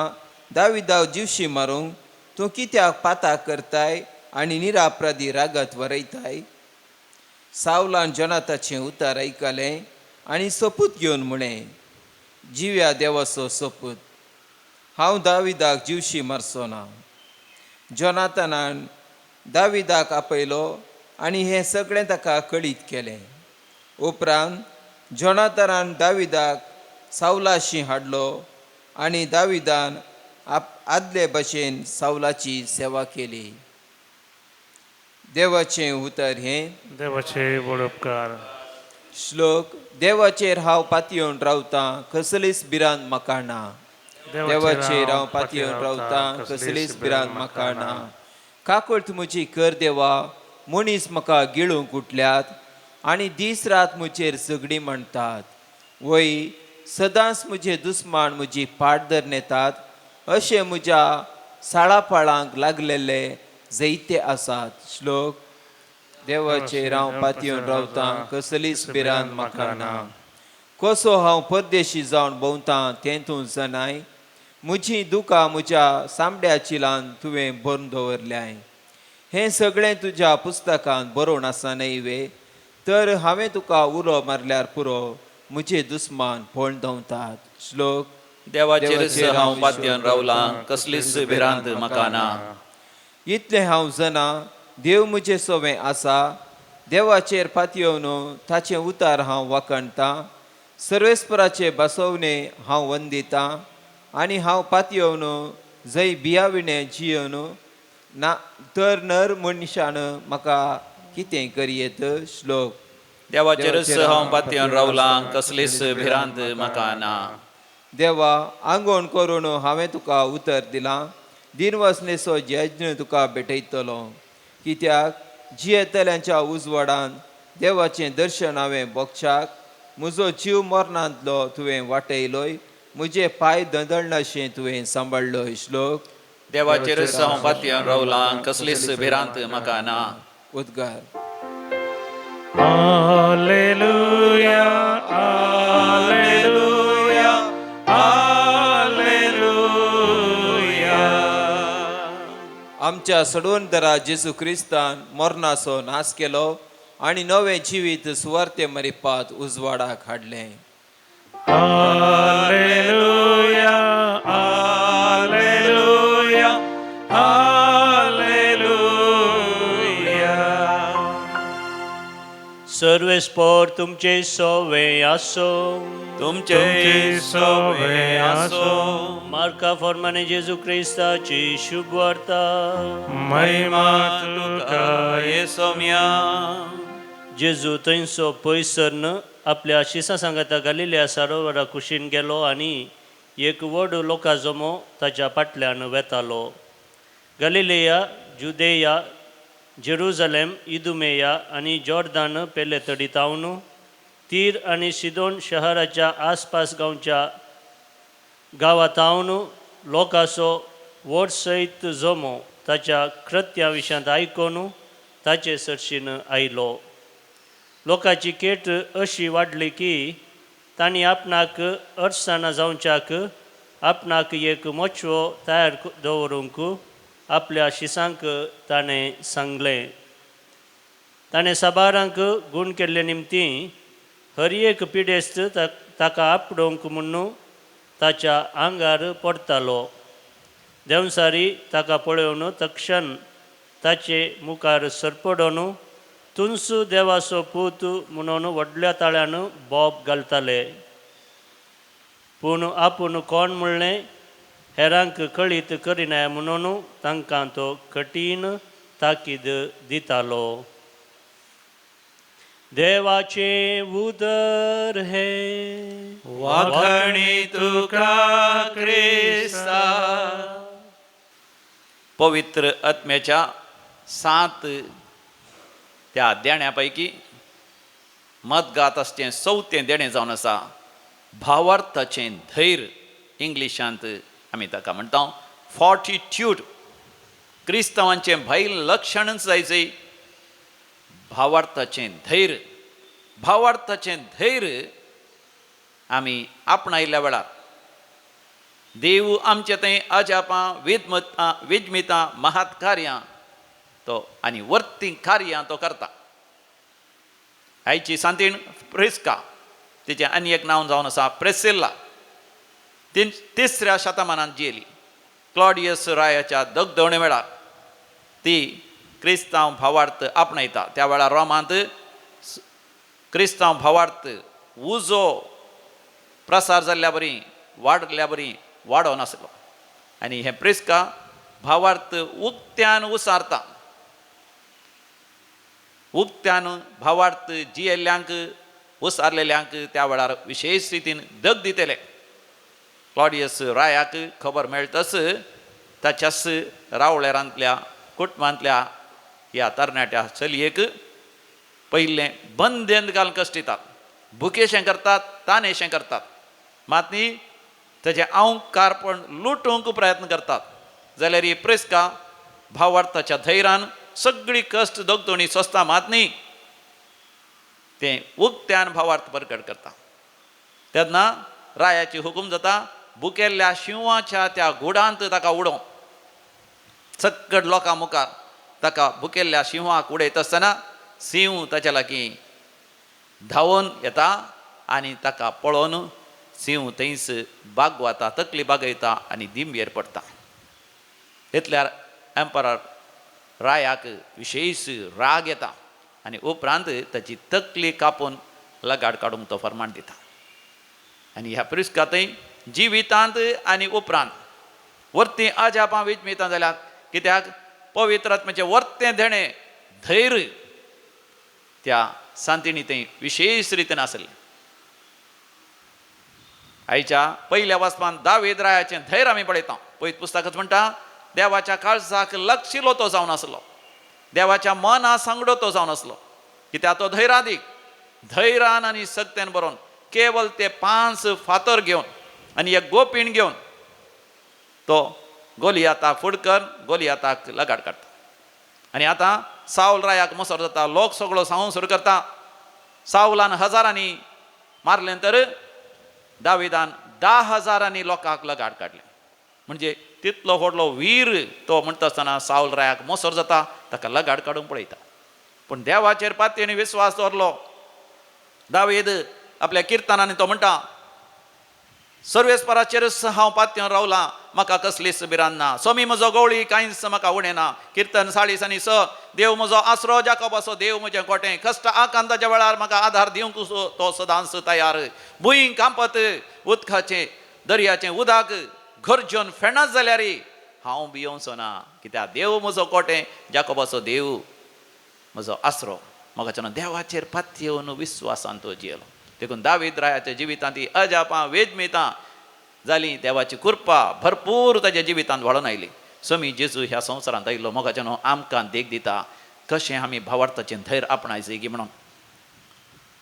दाविदाक जिवशी मारूंक तूं कित्याक पाता करताय आनी निरापराधी रागत वरयताय? सावलान जोनाताचें उतर आयकलें आनी सोपूत घेवन म्हळें, जिव्या देवाचो सोपूत, हांव दाविदाक जिवशी मारचो ना. जोनातानान दाविदाक आपयलो आनी हें सगळें ताका कळीत केलें. उपरांत जोनातानान दाविदाक सावलाशी हाडलो आनी दाविदान आदले भशेन सावलाची सेवा केली. देवाचें उतर हें. देवाचे व्हड उपकार. श्लोक. देवाचेर हांव पातयेवन रावतां, कसलीच भिरांत म्हाका ना. देवाचेर हांव पातयेवन रावतां, कसलीच भिरांत म्हाका ना. काकूळट म्हजी कर देवा, मनीस म्हाका गिळूंक उठल्यात आनी दीस रात म्हजेर झगडीं म्हणटात. वय, सदांच म्हजे दुस्मान म्हजी पाट धरून येतात, अशें म्हज्या साळापाळांक लागलेले जैते आसात. श्लोक. देवाचेर हांव पातयेवन रावतां, कसलीच भिरांत म्हाका ना. कसो हांव परदेशी जावन भोंवतां तें तूं जनाय. म्हजी दुकां म्हज्या सांबड्या चिलान तुवें भरून दवरल्याय. हें सगळें तुज्या पुस्तकांत बरोवन आसा न्हय वे? तर हांवें तुका उलो मारल्यार पुरो, म्हजे दुस्मान पळोवन धांवतात. श्लोक. देवाचेरच हांव पातयेवन रावलां, कसलीच भिरांत म्हाका ना. इतलें हांव जाणा, देव म्हजें सोवें आसा. देवाचेर पातयेवन ताचें उतार हांव वाखणतां. सर्वेस्पराचे बसवणे हांव वंदितां आनी हांव पातयेवन जंय बियाविणें जियेवन ना, तर नर मनशान म्हाका कितें करयेत? श्लोक. देवाचेरच हांव पातयेवन रावलां, कसलीच भिरांत म्हाका ना. देवा, आंगवण करून हांवें तुका उतर दिलां. दिनवासनेचो यज्ञ तुका भेटयतलो, कित्याक जियेतल्यांच्या उजवाडान देवाचें दर्शन हांवें भोगच्याक म्हजो जीव मरणांतलो तुवें वाटयलोय. म्हजे पांय दंदळनाशें तुवें सांबाळ्ळोय. श्लोक. देवाचेरच हांव पातयेवन रावलां, कसलीच भिरांत म्हाका ना. उद्गार. Alleluia, Alleluia, Alleluia. आमच्या सडवणदरा जेजू क्रिस्तान मरणाचो नाश केलो आनी नवें जिवीत सुवार्ते मरिपात उजवाडाक हाडलें. Alleluia, Alleluia, Alleluia. सर्वेस्पोर तुमचे सोवे आसो. तुमचे सोवे आसो. मार्का फॉर्माने जेजू क्रिस्ताची शुभ वार्ता. महिमा तुका. येसोम्या. जेजू थंयसो पयस सरन आपल्या शिसां सांगाता गालिल्या सरोवरा कुशीन गेलो आनी एक व्हड लोका जमो ताच्या फाटल्यान वेतालो. गलिलेया, जुदेया, जेरुजलेम, इदुमेया आनी जॉर्दान पेले तडी तावन तीर आनी सिदोन शहराच्या आसपास गांवच्या गांवांतावन लोकांचो व्हड सयत जमो ताच्या कृत्या विशयांत आयकून ताचे सरशीन आयलो. लोकांची केट अशी वाडली की तांणी आपणाक अडचणां जावच्याक आपणाक एक मोचवो तयार दवरूंक आपल्या शिसांक ताणें सांगलें. ताणें साबारांक गूण केल्ले निमती हर एक पिडेस्त ताका आपडोवंक म्हुण्णू ताच्या आंगार पडटालो. देंवसारी ताका पळोवन तक्षण ताचे मुखार सरपडोन, "तुंच देवाचो पूत" म्हणून व्हडल्या ताळ्यान बोब घालताले. पूण आपूण कोण म्हणलें हेरांक कळीत करिनाय म्हणून तांकां तो कठीण ताकीद दितालो. देवाचें उदर हें. वाखणी तुका क्रिस्ता. पवित्र आत्म्याच्या सात त्या देण्या पैकी मतगात आसचें चवथें देणें जावन आसा भावार्थाचें धैर्य. इंग्लिशांत आमी ताका म्हणटा फॉर्टिट्यूड. क्रिस्तांवांचें भायल लक्षणच जायचें भावार्थाचें धैर्य. भावार्थाचें धैर्य आमी आपणायल्ल्या वेळार देव आमचे थंय अजापां, विद्मतां, विज्मितां, महात कार्यां तो आनी वर्ती कार्यां तो करता. आयची सांतीण प्रिस्का, तिचें आनी एक नांव जावन आसा प्रेसिल्ला, तिसऱ्या शतमानांत जियेली. क्लॉडियस रायाच्या दगदवणे वेळार ती क्रिस्तांव भावार्थ आपणायता. त्या वेळार रोमांत क्रिस्तांव भावार्थ उजो प्रसार जाल्ल्या बरी, वाडल्या बरी वाडोवन आसलो आनी हें प्रिस्का भावार्थ उक्त्यान उसारता. उक्त्यान भावार्थ जियेल्ल्यांक, उसारलेल्यांक त्या वेळार विशेश रितीन दग दितले. क्लॉडियस रायाक खबर मेळटच ताच्याच रावळेरांतल्या कुटुंबांतल्या ह्या तरणाट्या चलयेक पयलें बंदेंत घालून कश्ट दितात, भुकेशें करतात, तानेशें करतात, मात न्ही ताचें अहंकारपण लुटूंक प्रयत्न करतात. जाल्यार ही प्रिस्का भावार्थाच्या धैर्यान सगळी कश्ट दगदोणी सोंसता, मात न्ही तें उक्त्यान भावार्थ परगट करता. तेन्ना रायाची हुकूम जाता भुकेल्ल्या शिंवाच्या त्या गुडांत ताका उडोवंक. सक्कड लोकां मुखार ताका भुकेल्ल्या शिंवाक उडयत आसतना सिंव ताच्या लागीं धांवून येता आनी ताका पळोवन सिंव थंयच बागवता, तकली बागयता आनी दिंबयेर पडटा. इतल्यार एम्परर रायाक विशेश राग येता आनी उपरांत ताची तकली कापून लगाड काडूंक तो फर्मान दिता. आनी ह्या प्रिस्का थंय जिवितांत आनी उपरांत वर्ती अजापां विजमितां जाल्यार, कित्याक पवित्र आत्म्याचें वर्तें देणें धैर्य त्या सांतिणी थंय विशेश रितीन आसलें. आयच्या पयल्या वाचपान दावेद रायाचें धैर्य आमी पळयता. पयत पुस्तकच म्हणटा देवाच्या काळजाक लक्षिलो तो जावन आसलो, देवाच्या मना सांगडो तो जावन आसलो, कित्याक तो धैरादीक धैर्यान आनी सक्तेन बरोवन केवल ते 5 फातर घेवन आनी एक गोपीण घेवन तो गोलियाताक फुडकर गोलियाताक लगाड काडटा. आनी आतां सावल रायाक मसर जाता, लोक सगळो सांगूंक सुरू करता. सावलान हजारांनी मारलें तर दाविदान 10,000 लोकांक लगाड काडलें. म्हणजे तितलो व्हडलो वीर तो म्हणटा आसतना सावल रायाक मोसर जाता, ताका लगाड काडूंक पळयता. पूण देवाचेर पातयेन विस्वास दवरलो दावीद. आपल्या किर्तनांनी तो म्हणटा, सर्वेस्पराचेरच हांव पातयेवन रावलां, म्हाका कसलीच भिरांत ना, स्वामी म्हजो गवळी कांयच म्हाका उणें ना. किर्तन 40:6, देव म्हजो आसरो, जाकोबाचो देव म्हजें कोटें, कश्ट आकांताच्या वेळार म्हाका आधार दिवंक तो सदांच तयार. भूंय कांपत उदकाचें दर्याचें उदक गरजून फेणत जाल्यार हांव भियोवचो ना, कित्याक देव म्हजो कोटें, जाकोबाचो देव म्हजो आसरो. म्हाका देवाचेर पातयेवन विस्वासान तो जियेलो. देखून दावीद रायाच्या जिवितांत ती अजापां वेदमितां जाली, देवाची कृपा भरपूर ताच्या जिवितांत व्हाळून आयली. स्वामी जेजू ह्या संवसारांत आयिल्लो मोगाच्यान आमकां देख दिता कशें आमी भावार्थाचें धैर्य आपणायचें की म्हणून.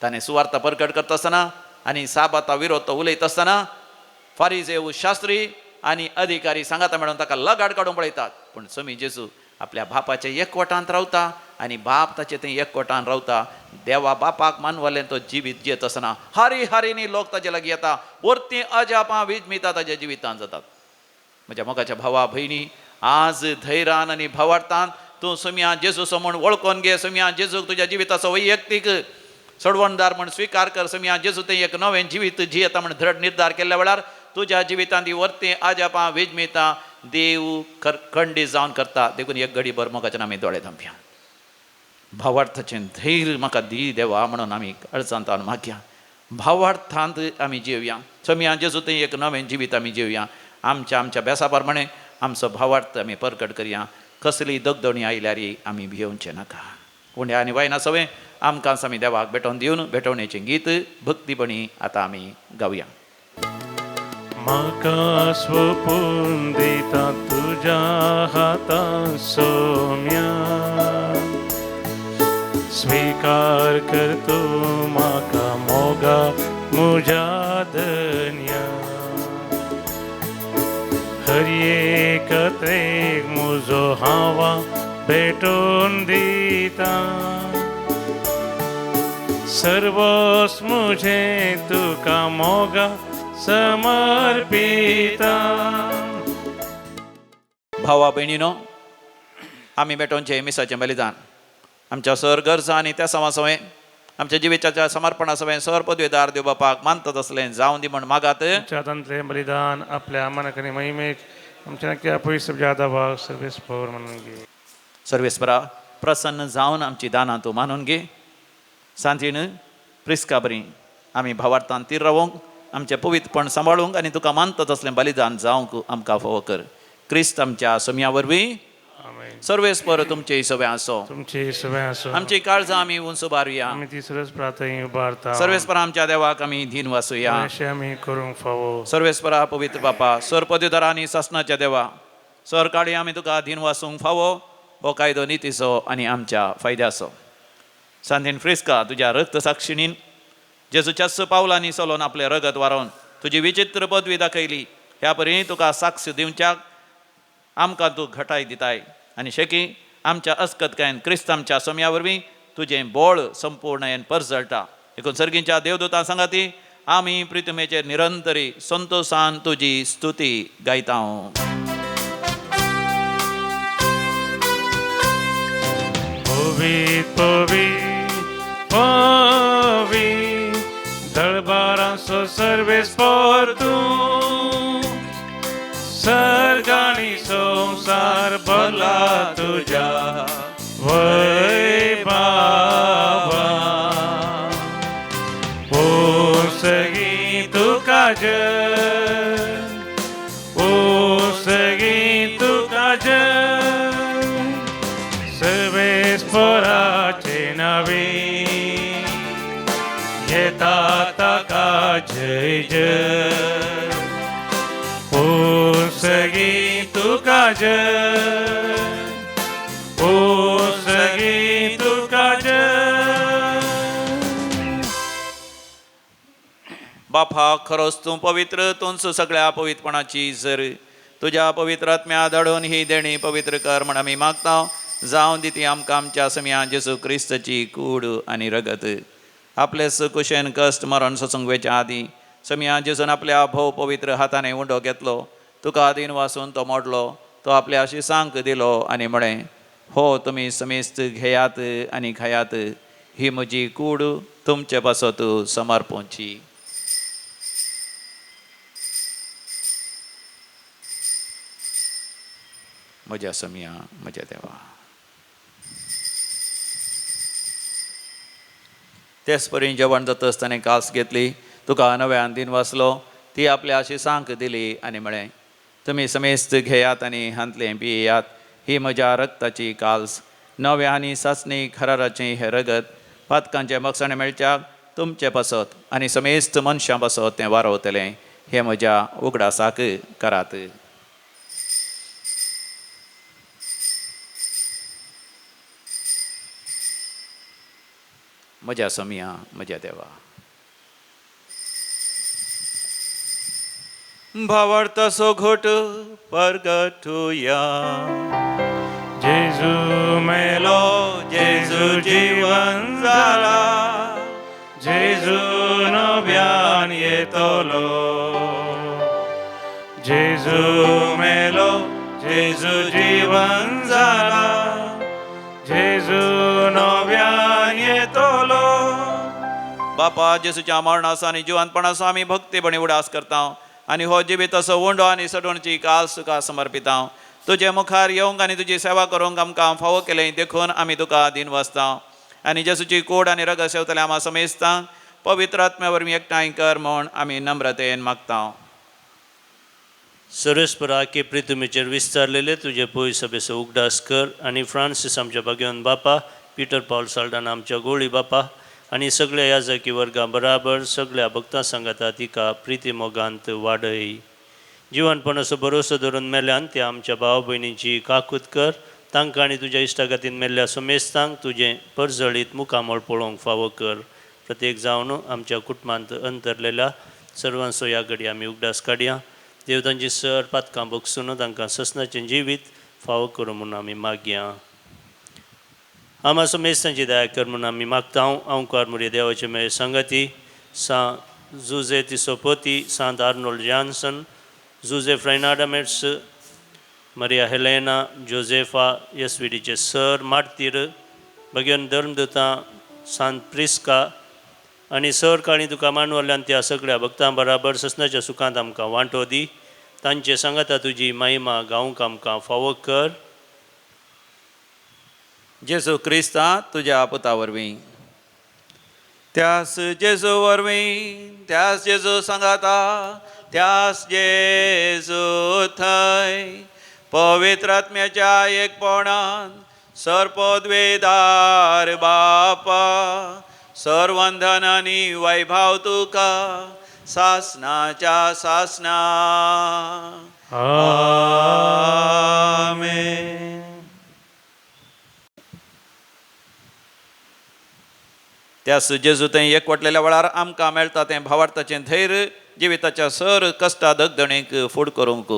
ताणें सुवार्ता परगट करता आसतना आनी साबाता विरोध तो उलयत आसतना फारीजेव शास्त्री आनी अधिकारी सांगाता म्हणून ताका लगाड काडूंक पळयतात. पूण स्वामी जेजू आपल्या बापाच्या एकवटांत रावता आनी बाप ताचे थंय एकवटान रावता. देवा बापाक मानवलें तो जिवीत जियेत आसतना हारी हारीनी लोक ताजे लागीं येता, वरतीं अजापां विजमितां ताज्या जिवितांत जातात. म्हज्या मोगाच्या भावा भयणी, आज धैर्यान आनी भावार्थान तूं सुम्या जेजूचो म्हूण वळखून घे. सुम्या जेजूक तुज्या जिविताचो वैयक्तीक सोडवणदार म्हूण स्विकार कर. सुम्या जेजू तें एक नवें जिवीत जियेता म्हूण दृढ निर्धार केल्ल्या वेळार तुज्या जिवितांत ती वरतीं अजापां विजमितां देव खंडीत जावन करता. देखून एक घडी भर मोगाच्यान आमी दोळे धांपया. भावार्थाचें धैर्य म्हाका दी देवा म्हणून आमी अडचणतान मागया. भावार्थांत आमी जिवया. सोम्या जेजू थंय एक नवें जिवीत आमी जिवया. आमच्या आमच्या बेसा प्रमाणे आमचो भावार्थ आमी परगट करया. कसली दगदणी आयल्यार आमी भियोवचें नाका. उण्या आनी वायना सवय आमकां आमी देवाक भेटोवन दिवन भेटवणेचें गीत भक्तीपणी आतां आमी गावया. म्हाका स्वपून दिता तुज्या हातां सोम्या, स्वीकार कर तूं म्हाका मोगा म्हज्या धन्या. हर एक त्रेक म्हजो हांव भेटोवन दिता, सर्वस म्हजें तुका मोगा समर्पिता. भावा भयणीनो, आमी भेटोवचें मिसाचें बलिदान आमच्या सर गरजा आनी त्या समासवें आमच्या जिविताच्या समर्पणा सवें सर पदवेदार देव बापाक मानतात असलें जावन दी म्हण मागात. आमच्या हातांतलें बलिदान आपल्या मनाक आनी महिमेक आमच्या नक्की पयस जादा भाग सर्वेस्पर म्हणून घे. सर्वेस्परा प्रसन्न जावन आमची दानां तूं मानून घे. सांतीन प्रिस्का बरी आमी भावार्थान तीर रावोंक, आमचें पवित्रपण सांबाळूंक आनी तुका मानतात असलें बलिदान जावंक आमकां फावो कर. क्रिस्त आमच्या सोम्या वरवीं. आमेन. सर्वेस्पर तुमचे सगळे आसो. तुमचे सगळे आसो. आमची काळजां आमी उंच उबारुया. आमी तिसरोच प्रार्थना उबारता. सर्वेस्पर आमच्या देवाक आमी धीन वासूया. अशें आमी करूंक फावो. सर्वेस्परा पवित्र बापा, सर पदवीधर आनी सासणाच्या देवा, सर काळी आमी तुका धीन वासूंक फावो. हो कायदो नितीचो आनी आमच्या फायद्याचो. सांतीन फ्रिस्का तुज्या रक्त साक्षिणीन जेजूच्याच पावलांनी चलोवन आपलें रगत वारोवन तुजी विचित्र पदवी दाखयली. ह्या परी तुका साक्ष दिवच्याक आमकां तूं घटाय दिताय आनी शेकी आमच्या अस्कतकायेन क्रिस्त आमच्या सोम्या वरवीं तुजें बोळ संपूर्णयेन परजळटा. देखून सर्गींच्या देवदूतां सांगाती आमी प्रितमेचेर निरंतरी संतोसान तुजी स्तुती गायता. पवीत पवीत पवीत दळबारांचो सर्वेस्पर तूं, सर्गानी संवसार भरला तुज्या वैभावा. ओ सगीं तुका जय, ओ सगीं तुका जय, सर्वेस्पराचे नावे येता ताका जय जय. ओ सगीं तुका जय, ओ सगीं तुका जय. बापा खरोच तूं पवित्र, तूंच सगळ्या पवित्रपणाची जर तुज्या पवित्र आत्म्या धाडून ही देणी पवित्र कर म्हण आमी मागता. जावं दी ती आमकां आमच्या समिया जेजू क्रिस्ताची कूड आनी रगत. आपले कुशेन कश्ट मरण सोसूंक वेच्या आदीं समिया जेजून आपल्या भोव पवित्र हाताने उंडो घेतलो, तुका आदीन वासून तो मोडलो, तो आपल्या शिसांक दिलो आनी म्हळें, हो तुमी समेस्त घेयात आनी खायात, ही म्हजी कूड तुमचे पासत समर्पूंची. म्हज्या समिया, म्हज्या देवा. तेच परी जेवण जाता आसतना कास घेतली, तुका नव्यान दिन वाचलो, ती आपल्या शिसांक दिली आनी म्हळें, तुमी समेस्त घेयात आनी हांतलें पियेयात, ही म्हज्या रक्ताची काल्स, नव्या आनी सासणी खराराचें हें रगत पातकांचें मगसणें मेळच्याक तुमचे पासत आनी समेस्त मनशां पासत तें वारवतलें. हें म्हज्या उगडासाक करात. म्हज्या समिया, म्हज्या देवा. भावार्थाचो घोट परगटुया. जेजू मेलो, जेजू जीवन जाला, जेजू नव्यान येतलो. जेजू मेलो, जेजू जीवन जाला, जेजू नव्यान येतलो. बापा जेजूच्या मरणाचो आनी जिवंतपणाचो आमी भक्तीपणी उडास करता आनी हो जिवीत असो उंडो आनी सडवणची काल तुका समर्पिता. तुजे मुखार येवंक आनी तुजी सेवा करूंक आमकां फावो केलें देखून आमी तुका दीन वाचता आनी जेजूची कोड आनी रगत सेवतले आमा समेस्तांक पवित्र आत्म्या वरवीं एकठांय कर म्हूण आमी नम्रतेन मागता. सर्वेस्परा के प्रितुमेचेर विस्तारलेले तुजे पय सभेचो उगडास कर आनी फ्रांसीस आमच्या भाग्यवन बापा, पिटर पावल साल्डान आमच्या गोळी बापा आनी सगळ्या याजकी वर्गा बराबर सगळ्या भक्तां सांगाता तिका प्रिती मोगांत वाडय. जिवनपणाचो भरोसो धरून मेल्यान त्या आमच्या भाव भयणींची काकूत कर, तांकां आनी तुज्या इश्टागतीन मेल्ल्या समेस्तांक तुजें परजळीत मुखामळ पळोवंक फावो कर. प्रत्येक जावन आमच्या कुटुंबांत अंतरलेल्या सर्वांचो ह्या घडी आमी उगडास काडया. देव तांची सर पातकां भोगसून तांकां ससनाचें जिवीत फावो करूं म्हूण आमी मागया. आमा समेस्तांची दया कर म्हूण आमी मागता. अंकार मुरये देवाचे मेळ संगती सां जुजे तिसोपोती, सांत आर्नोल्ड जॉन्सन, जुजे फ्रेनाडा मेट्स, मरिया हेलेना, जोजेफा एसवीडीचे सर मार्तीर, भगवन धर्मदूतां सांत प्रिस्का आनी सर काळी तुका मानवल्यान त्या सगळ्या भक्तां बराबर ससनाच्या सुखांत आमकां वांटो दी. तांचे सांगाता तुजी महिमा गावंक आमकां फावो कर. जेजू क्रिस्ता तुज्या पुता वरवीं, त्यास जेजू वरवीं, त्यास जेजू सांगाता, त्यास जेजू थंय पवित्र आत्म्याच्या एकपणान सर्पद्वेदार बापा सर्वंधन आनी वैभाव तुका सासनाच्या सासना. आमेन. त्या जेजू थंय एकवटलेल्या वेळार आमकां मेळटा तें भावार्थाचें धैर्य जिविताच्या सर कश्टा दगदणीक फूड करूंक.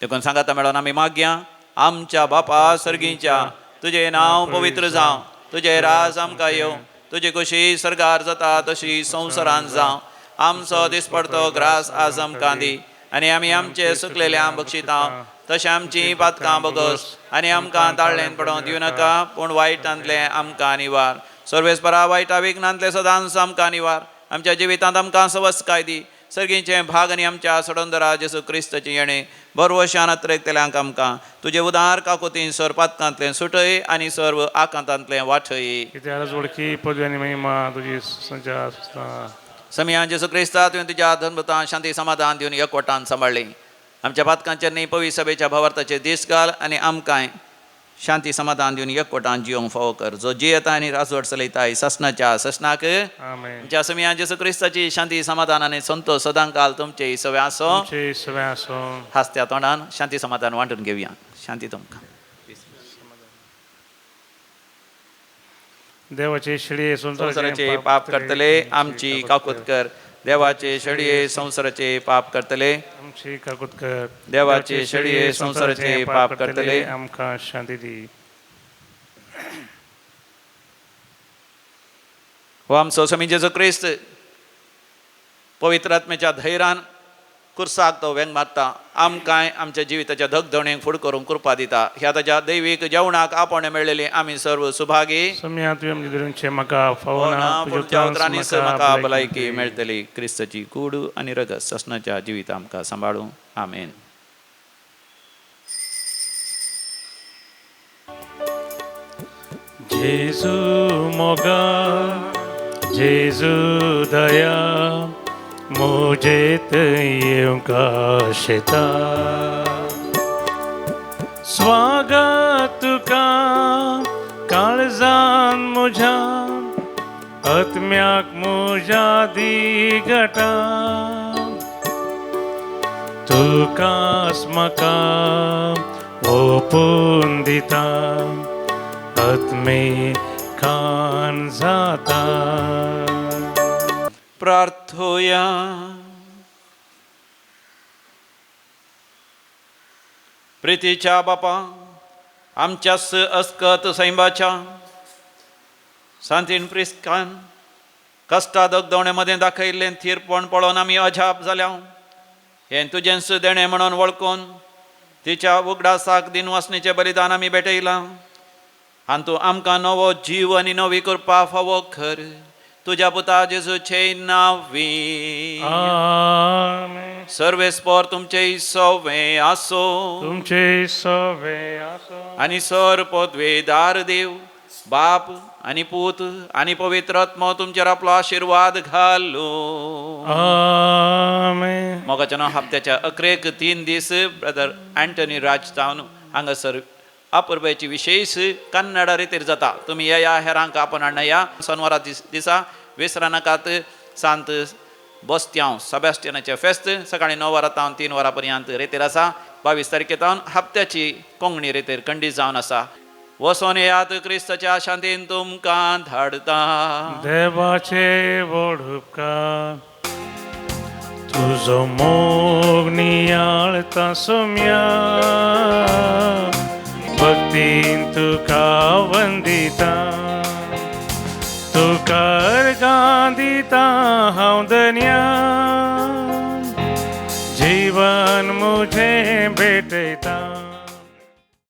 देखून सांगाता मेळोन आमी मागया. आमच्या बापा सर्गीच्या, तुजें नांव पवित्र जावं, तुजें राज आमकां येवं, तुजी खुशी सर्गार जाता तशी संवसारान जावं. आमचो दिसपडतो ग्रास आज आमकां दी आनी आमी आमचे सुकलेले बक्षिता तशें आमची पातकां बगस आनी आमकां ताळ्ळेन पडोवंक दिवं नाका, पूण वायटांतलें आमकां निवार. सर्वेस्परा वायटा विघ्नांतलें सदांच आमकां निवार. आमच्या जिवितांत आमकां सवस्काय दी. सर्गीचें भाग आनी आमच्या सडंदरा जेसू क्रिस्ताचें येणें बरवशान अत्रेकतल्यांक आमकां तुजे उदार काकुतीन सर पातकांतलें सुटय आनी सर्व आकांतांतलें वाठय. कित्याक वळखी पदवी आनी महिमा तुजी संच्या आसता. समिया जेसू क्रिस्ता तुवें तुज्या धर्मतान शांती समाधान दिवन एकवटान सांबाळ्ळी. आमच्या पातकांचेर न्ही पवी सभेच्या भावार्थाचे दीस घाल आनी आमकांय शांती समाधान दिवन एकवटान जिवंक फावो कर, जो जियेता आनी राजवट चलयता ससनाच्या ससनाक. आमेन. आमच्या समिया जेसू क्रिस्ताची शांती समाधान आनी संतोष सदांकाल तुमचे सवे आसो. तुमचे सवे आसो. हासत्या तोंडान शांती समाधान वांटून घेवया. शांती तुमकां. देवाचे शेळये संवसाराचे पाप करतले आमची काकूत कर. देवाचे शेळये संवसाराचे पाप करतले आमची काकूत कर. देवाचे शेळये संवसाराचे पाप करतले आमकां शांती दी. हो आमचो स्वामी जेजू क्रिस्त पवित्र आत्म्याच्या धैर्यान कुर्साक तो वेंग मारता. आमकांय आमच्या जिविताच्या धगधणेक फुड करूंक कृपा दिता. ह्या ताच्या दैवीक जेवणाक आपोवणें मेळ्ळेली आमी सर्व सुभागी. समिया तुवें आमचे धरूनचें म्हाका फावना, पूण त्या उतरांनीच म्हाका भलायकी मेळटली. क्रिस्ताची कूड आनी रगत ससनाच्या जिवित आमकां सांबाळूं. आमेन. जेजू मोगा, जेजू दया, मुझे येवंक आशेता. स्वागत तुका काळजान म्हज्या, आत्म्याक म्हज्या दिगटा. तुकाच म्हाका ओपून दिता, आत्मे खान जाता. प्रार्थोया. प्रितीच्या बापा, आमच्याच अस्कत सैंबाच्या सांतीन प्रिस्कान कश्टा दगदवणे मदें दाखयल्लें थीरपण पळोवन आमी अजाप जाल्या. हें तुजेंच देणें म्हणून वळखून तिच्या उगडासाक दिनवासणेचें बलिदान आमी भेटयलां. आनी तूं आमकां नवो जीव आनी नवी कृपा फावो कर. तुज्या पुता जेजूचे नांवी. आमेन. सर्वेस्पर तुमचे सवे आसो. तुमचे सवे आसो. आनी सर पदवेदार देव बाप आनी पूत आनी पवित्र आत्मो तुमचेर आपलो आशिर्वाद घालू. आमेन. मोगाच्या नांव हप्त्याच्या अकरेक 3 दीस ब्रदर अँटनी राज जावन हांगासर अपुरबायेची विशेष कन्नड रितीर जाता. तुमी येया, हेरांक आपोवन हाडया. सोनवारा दिसा विसरा नाकात. सांत बोस्त्यांव सेबास्टियनाचें फेस्त सकाळीं 9 वरां तावन 3 वरां पर्यंत रेतीर आसा. 22 तारखे तावन हप्त्याची कोंकणी रेतीर खंडीत जावन आसा. वसोन येयात. क्रिस्ताच्या शांतीन तुमकां धाडता. देवाचे व्हड उपकार, तुजो मोग नियाळता सोम्या, भक्तीन तुका वंदिता, तुका अर्गां दिता हांव धन्या, जीवन मुझे भेटयता.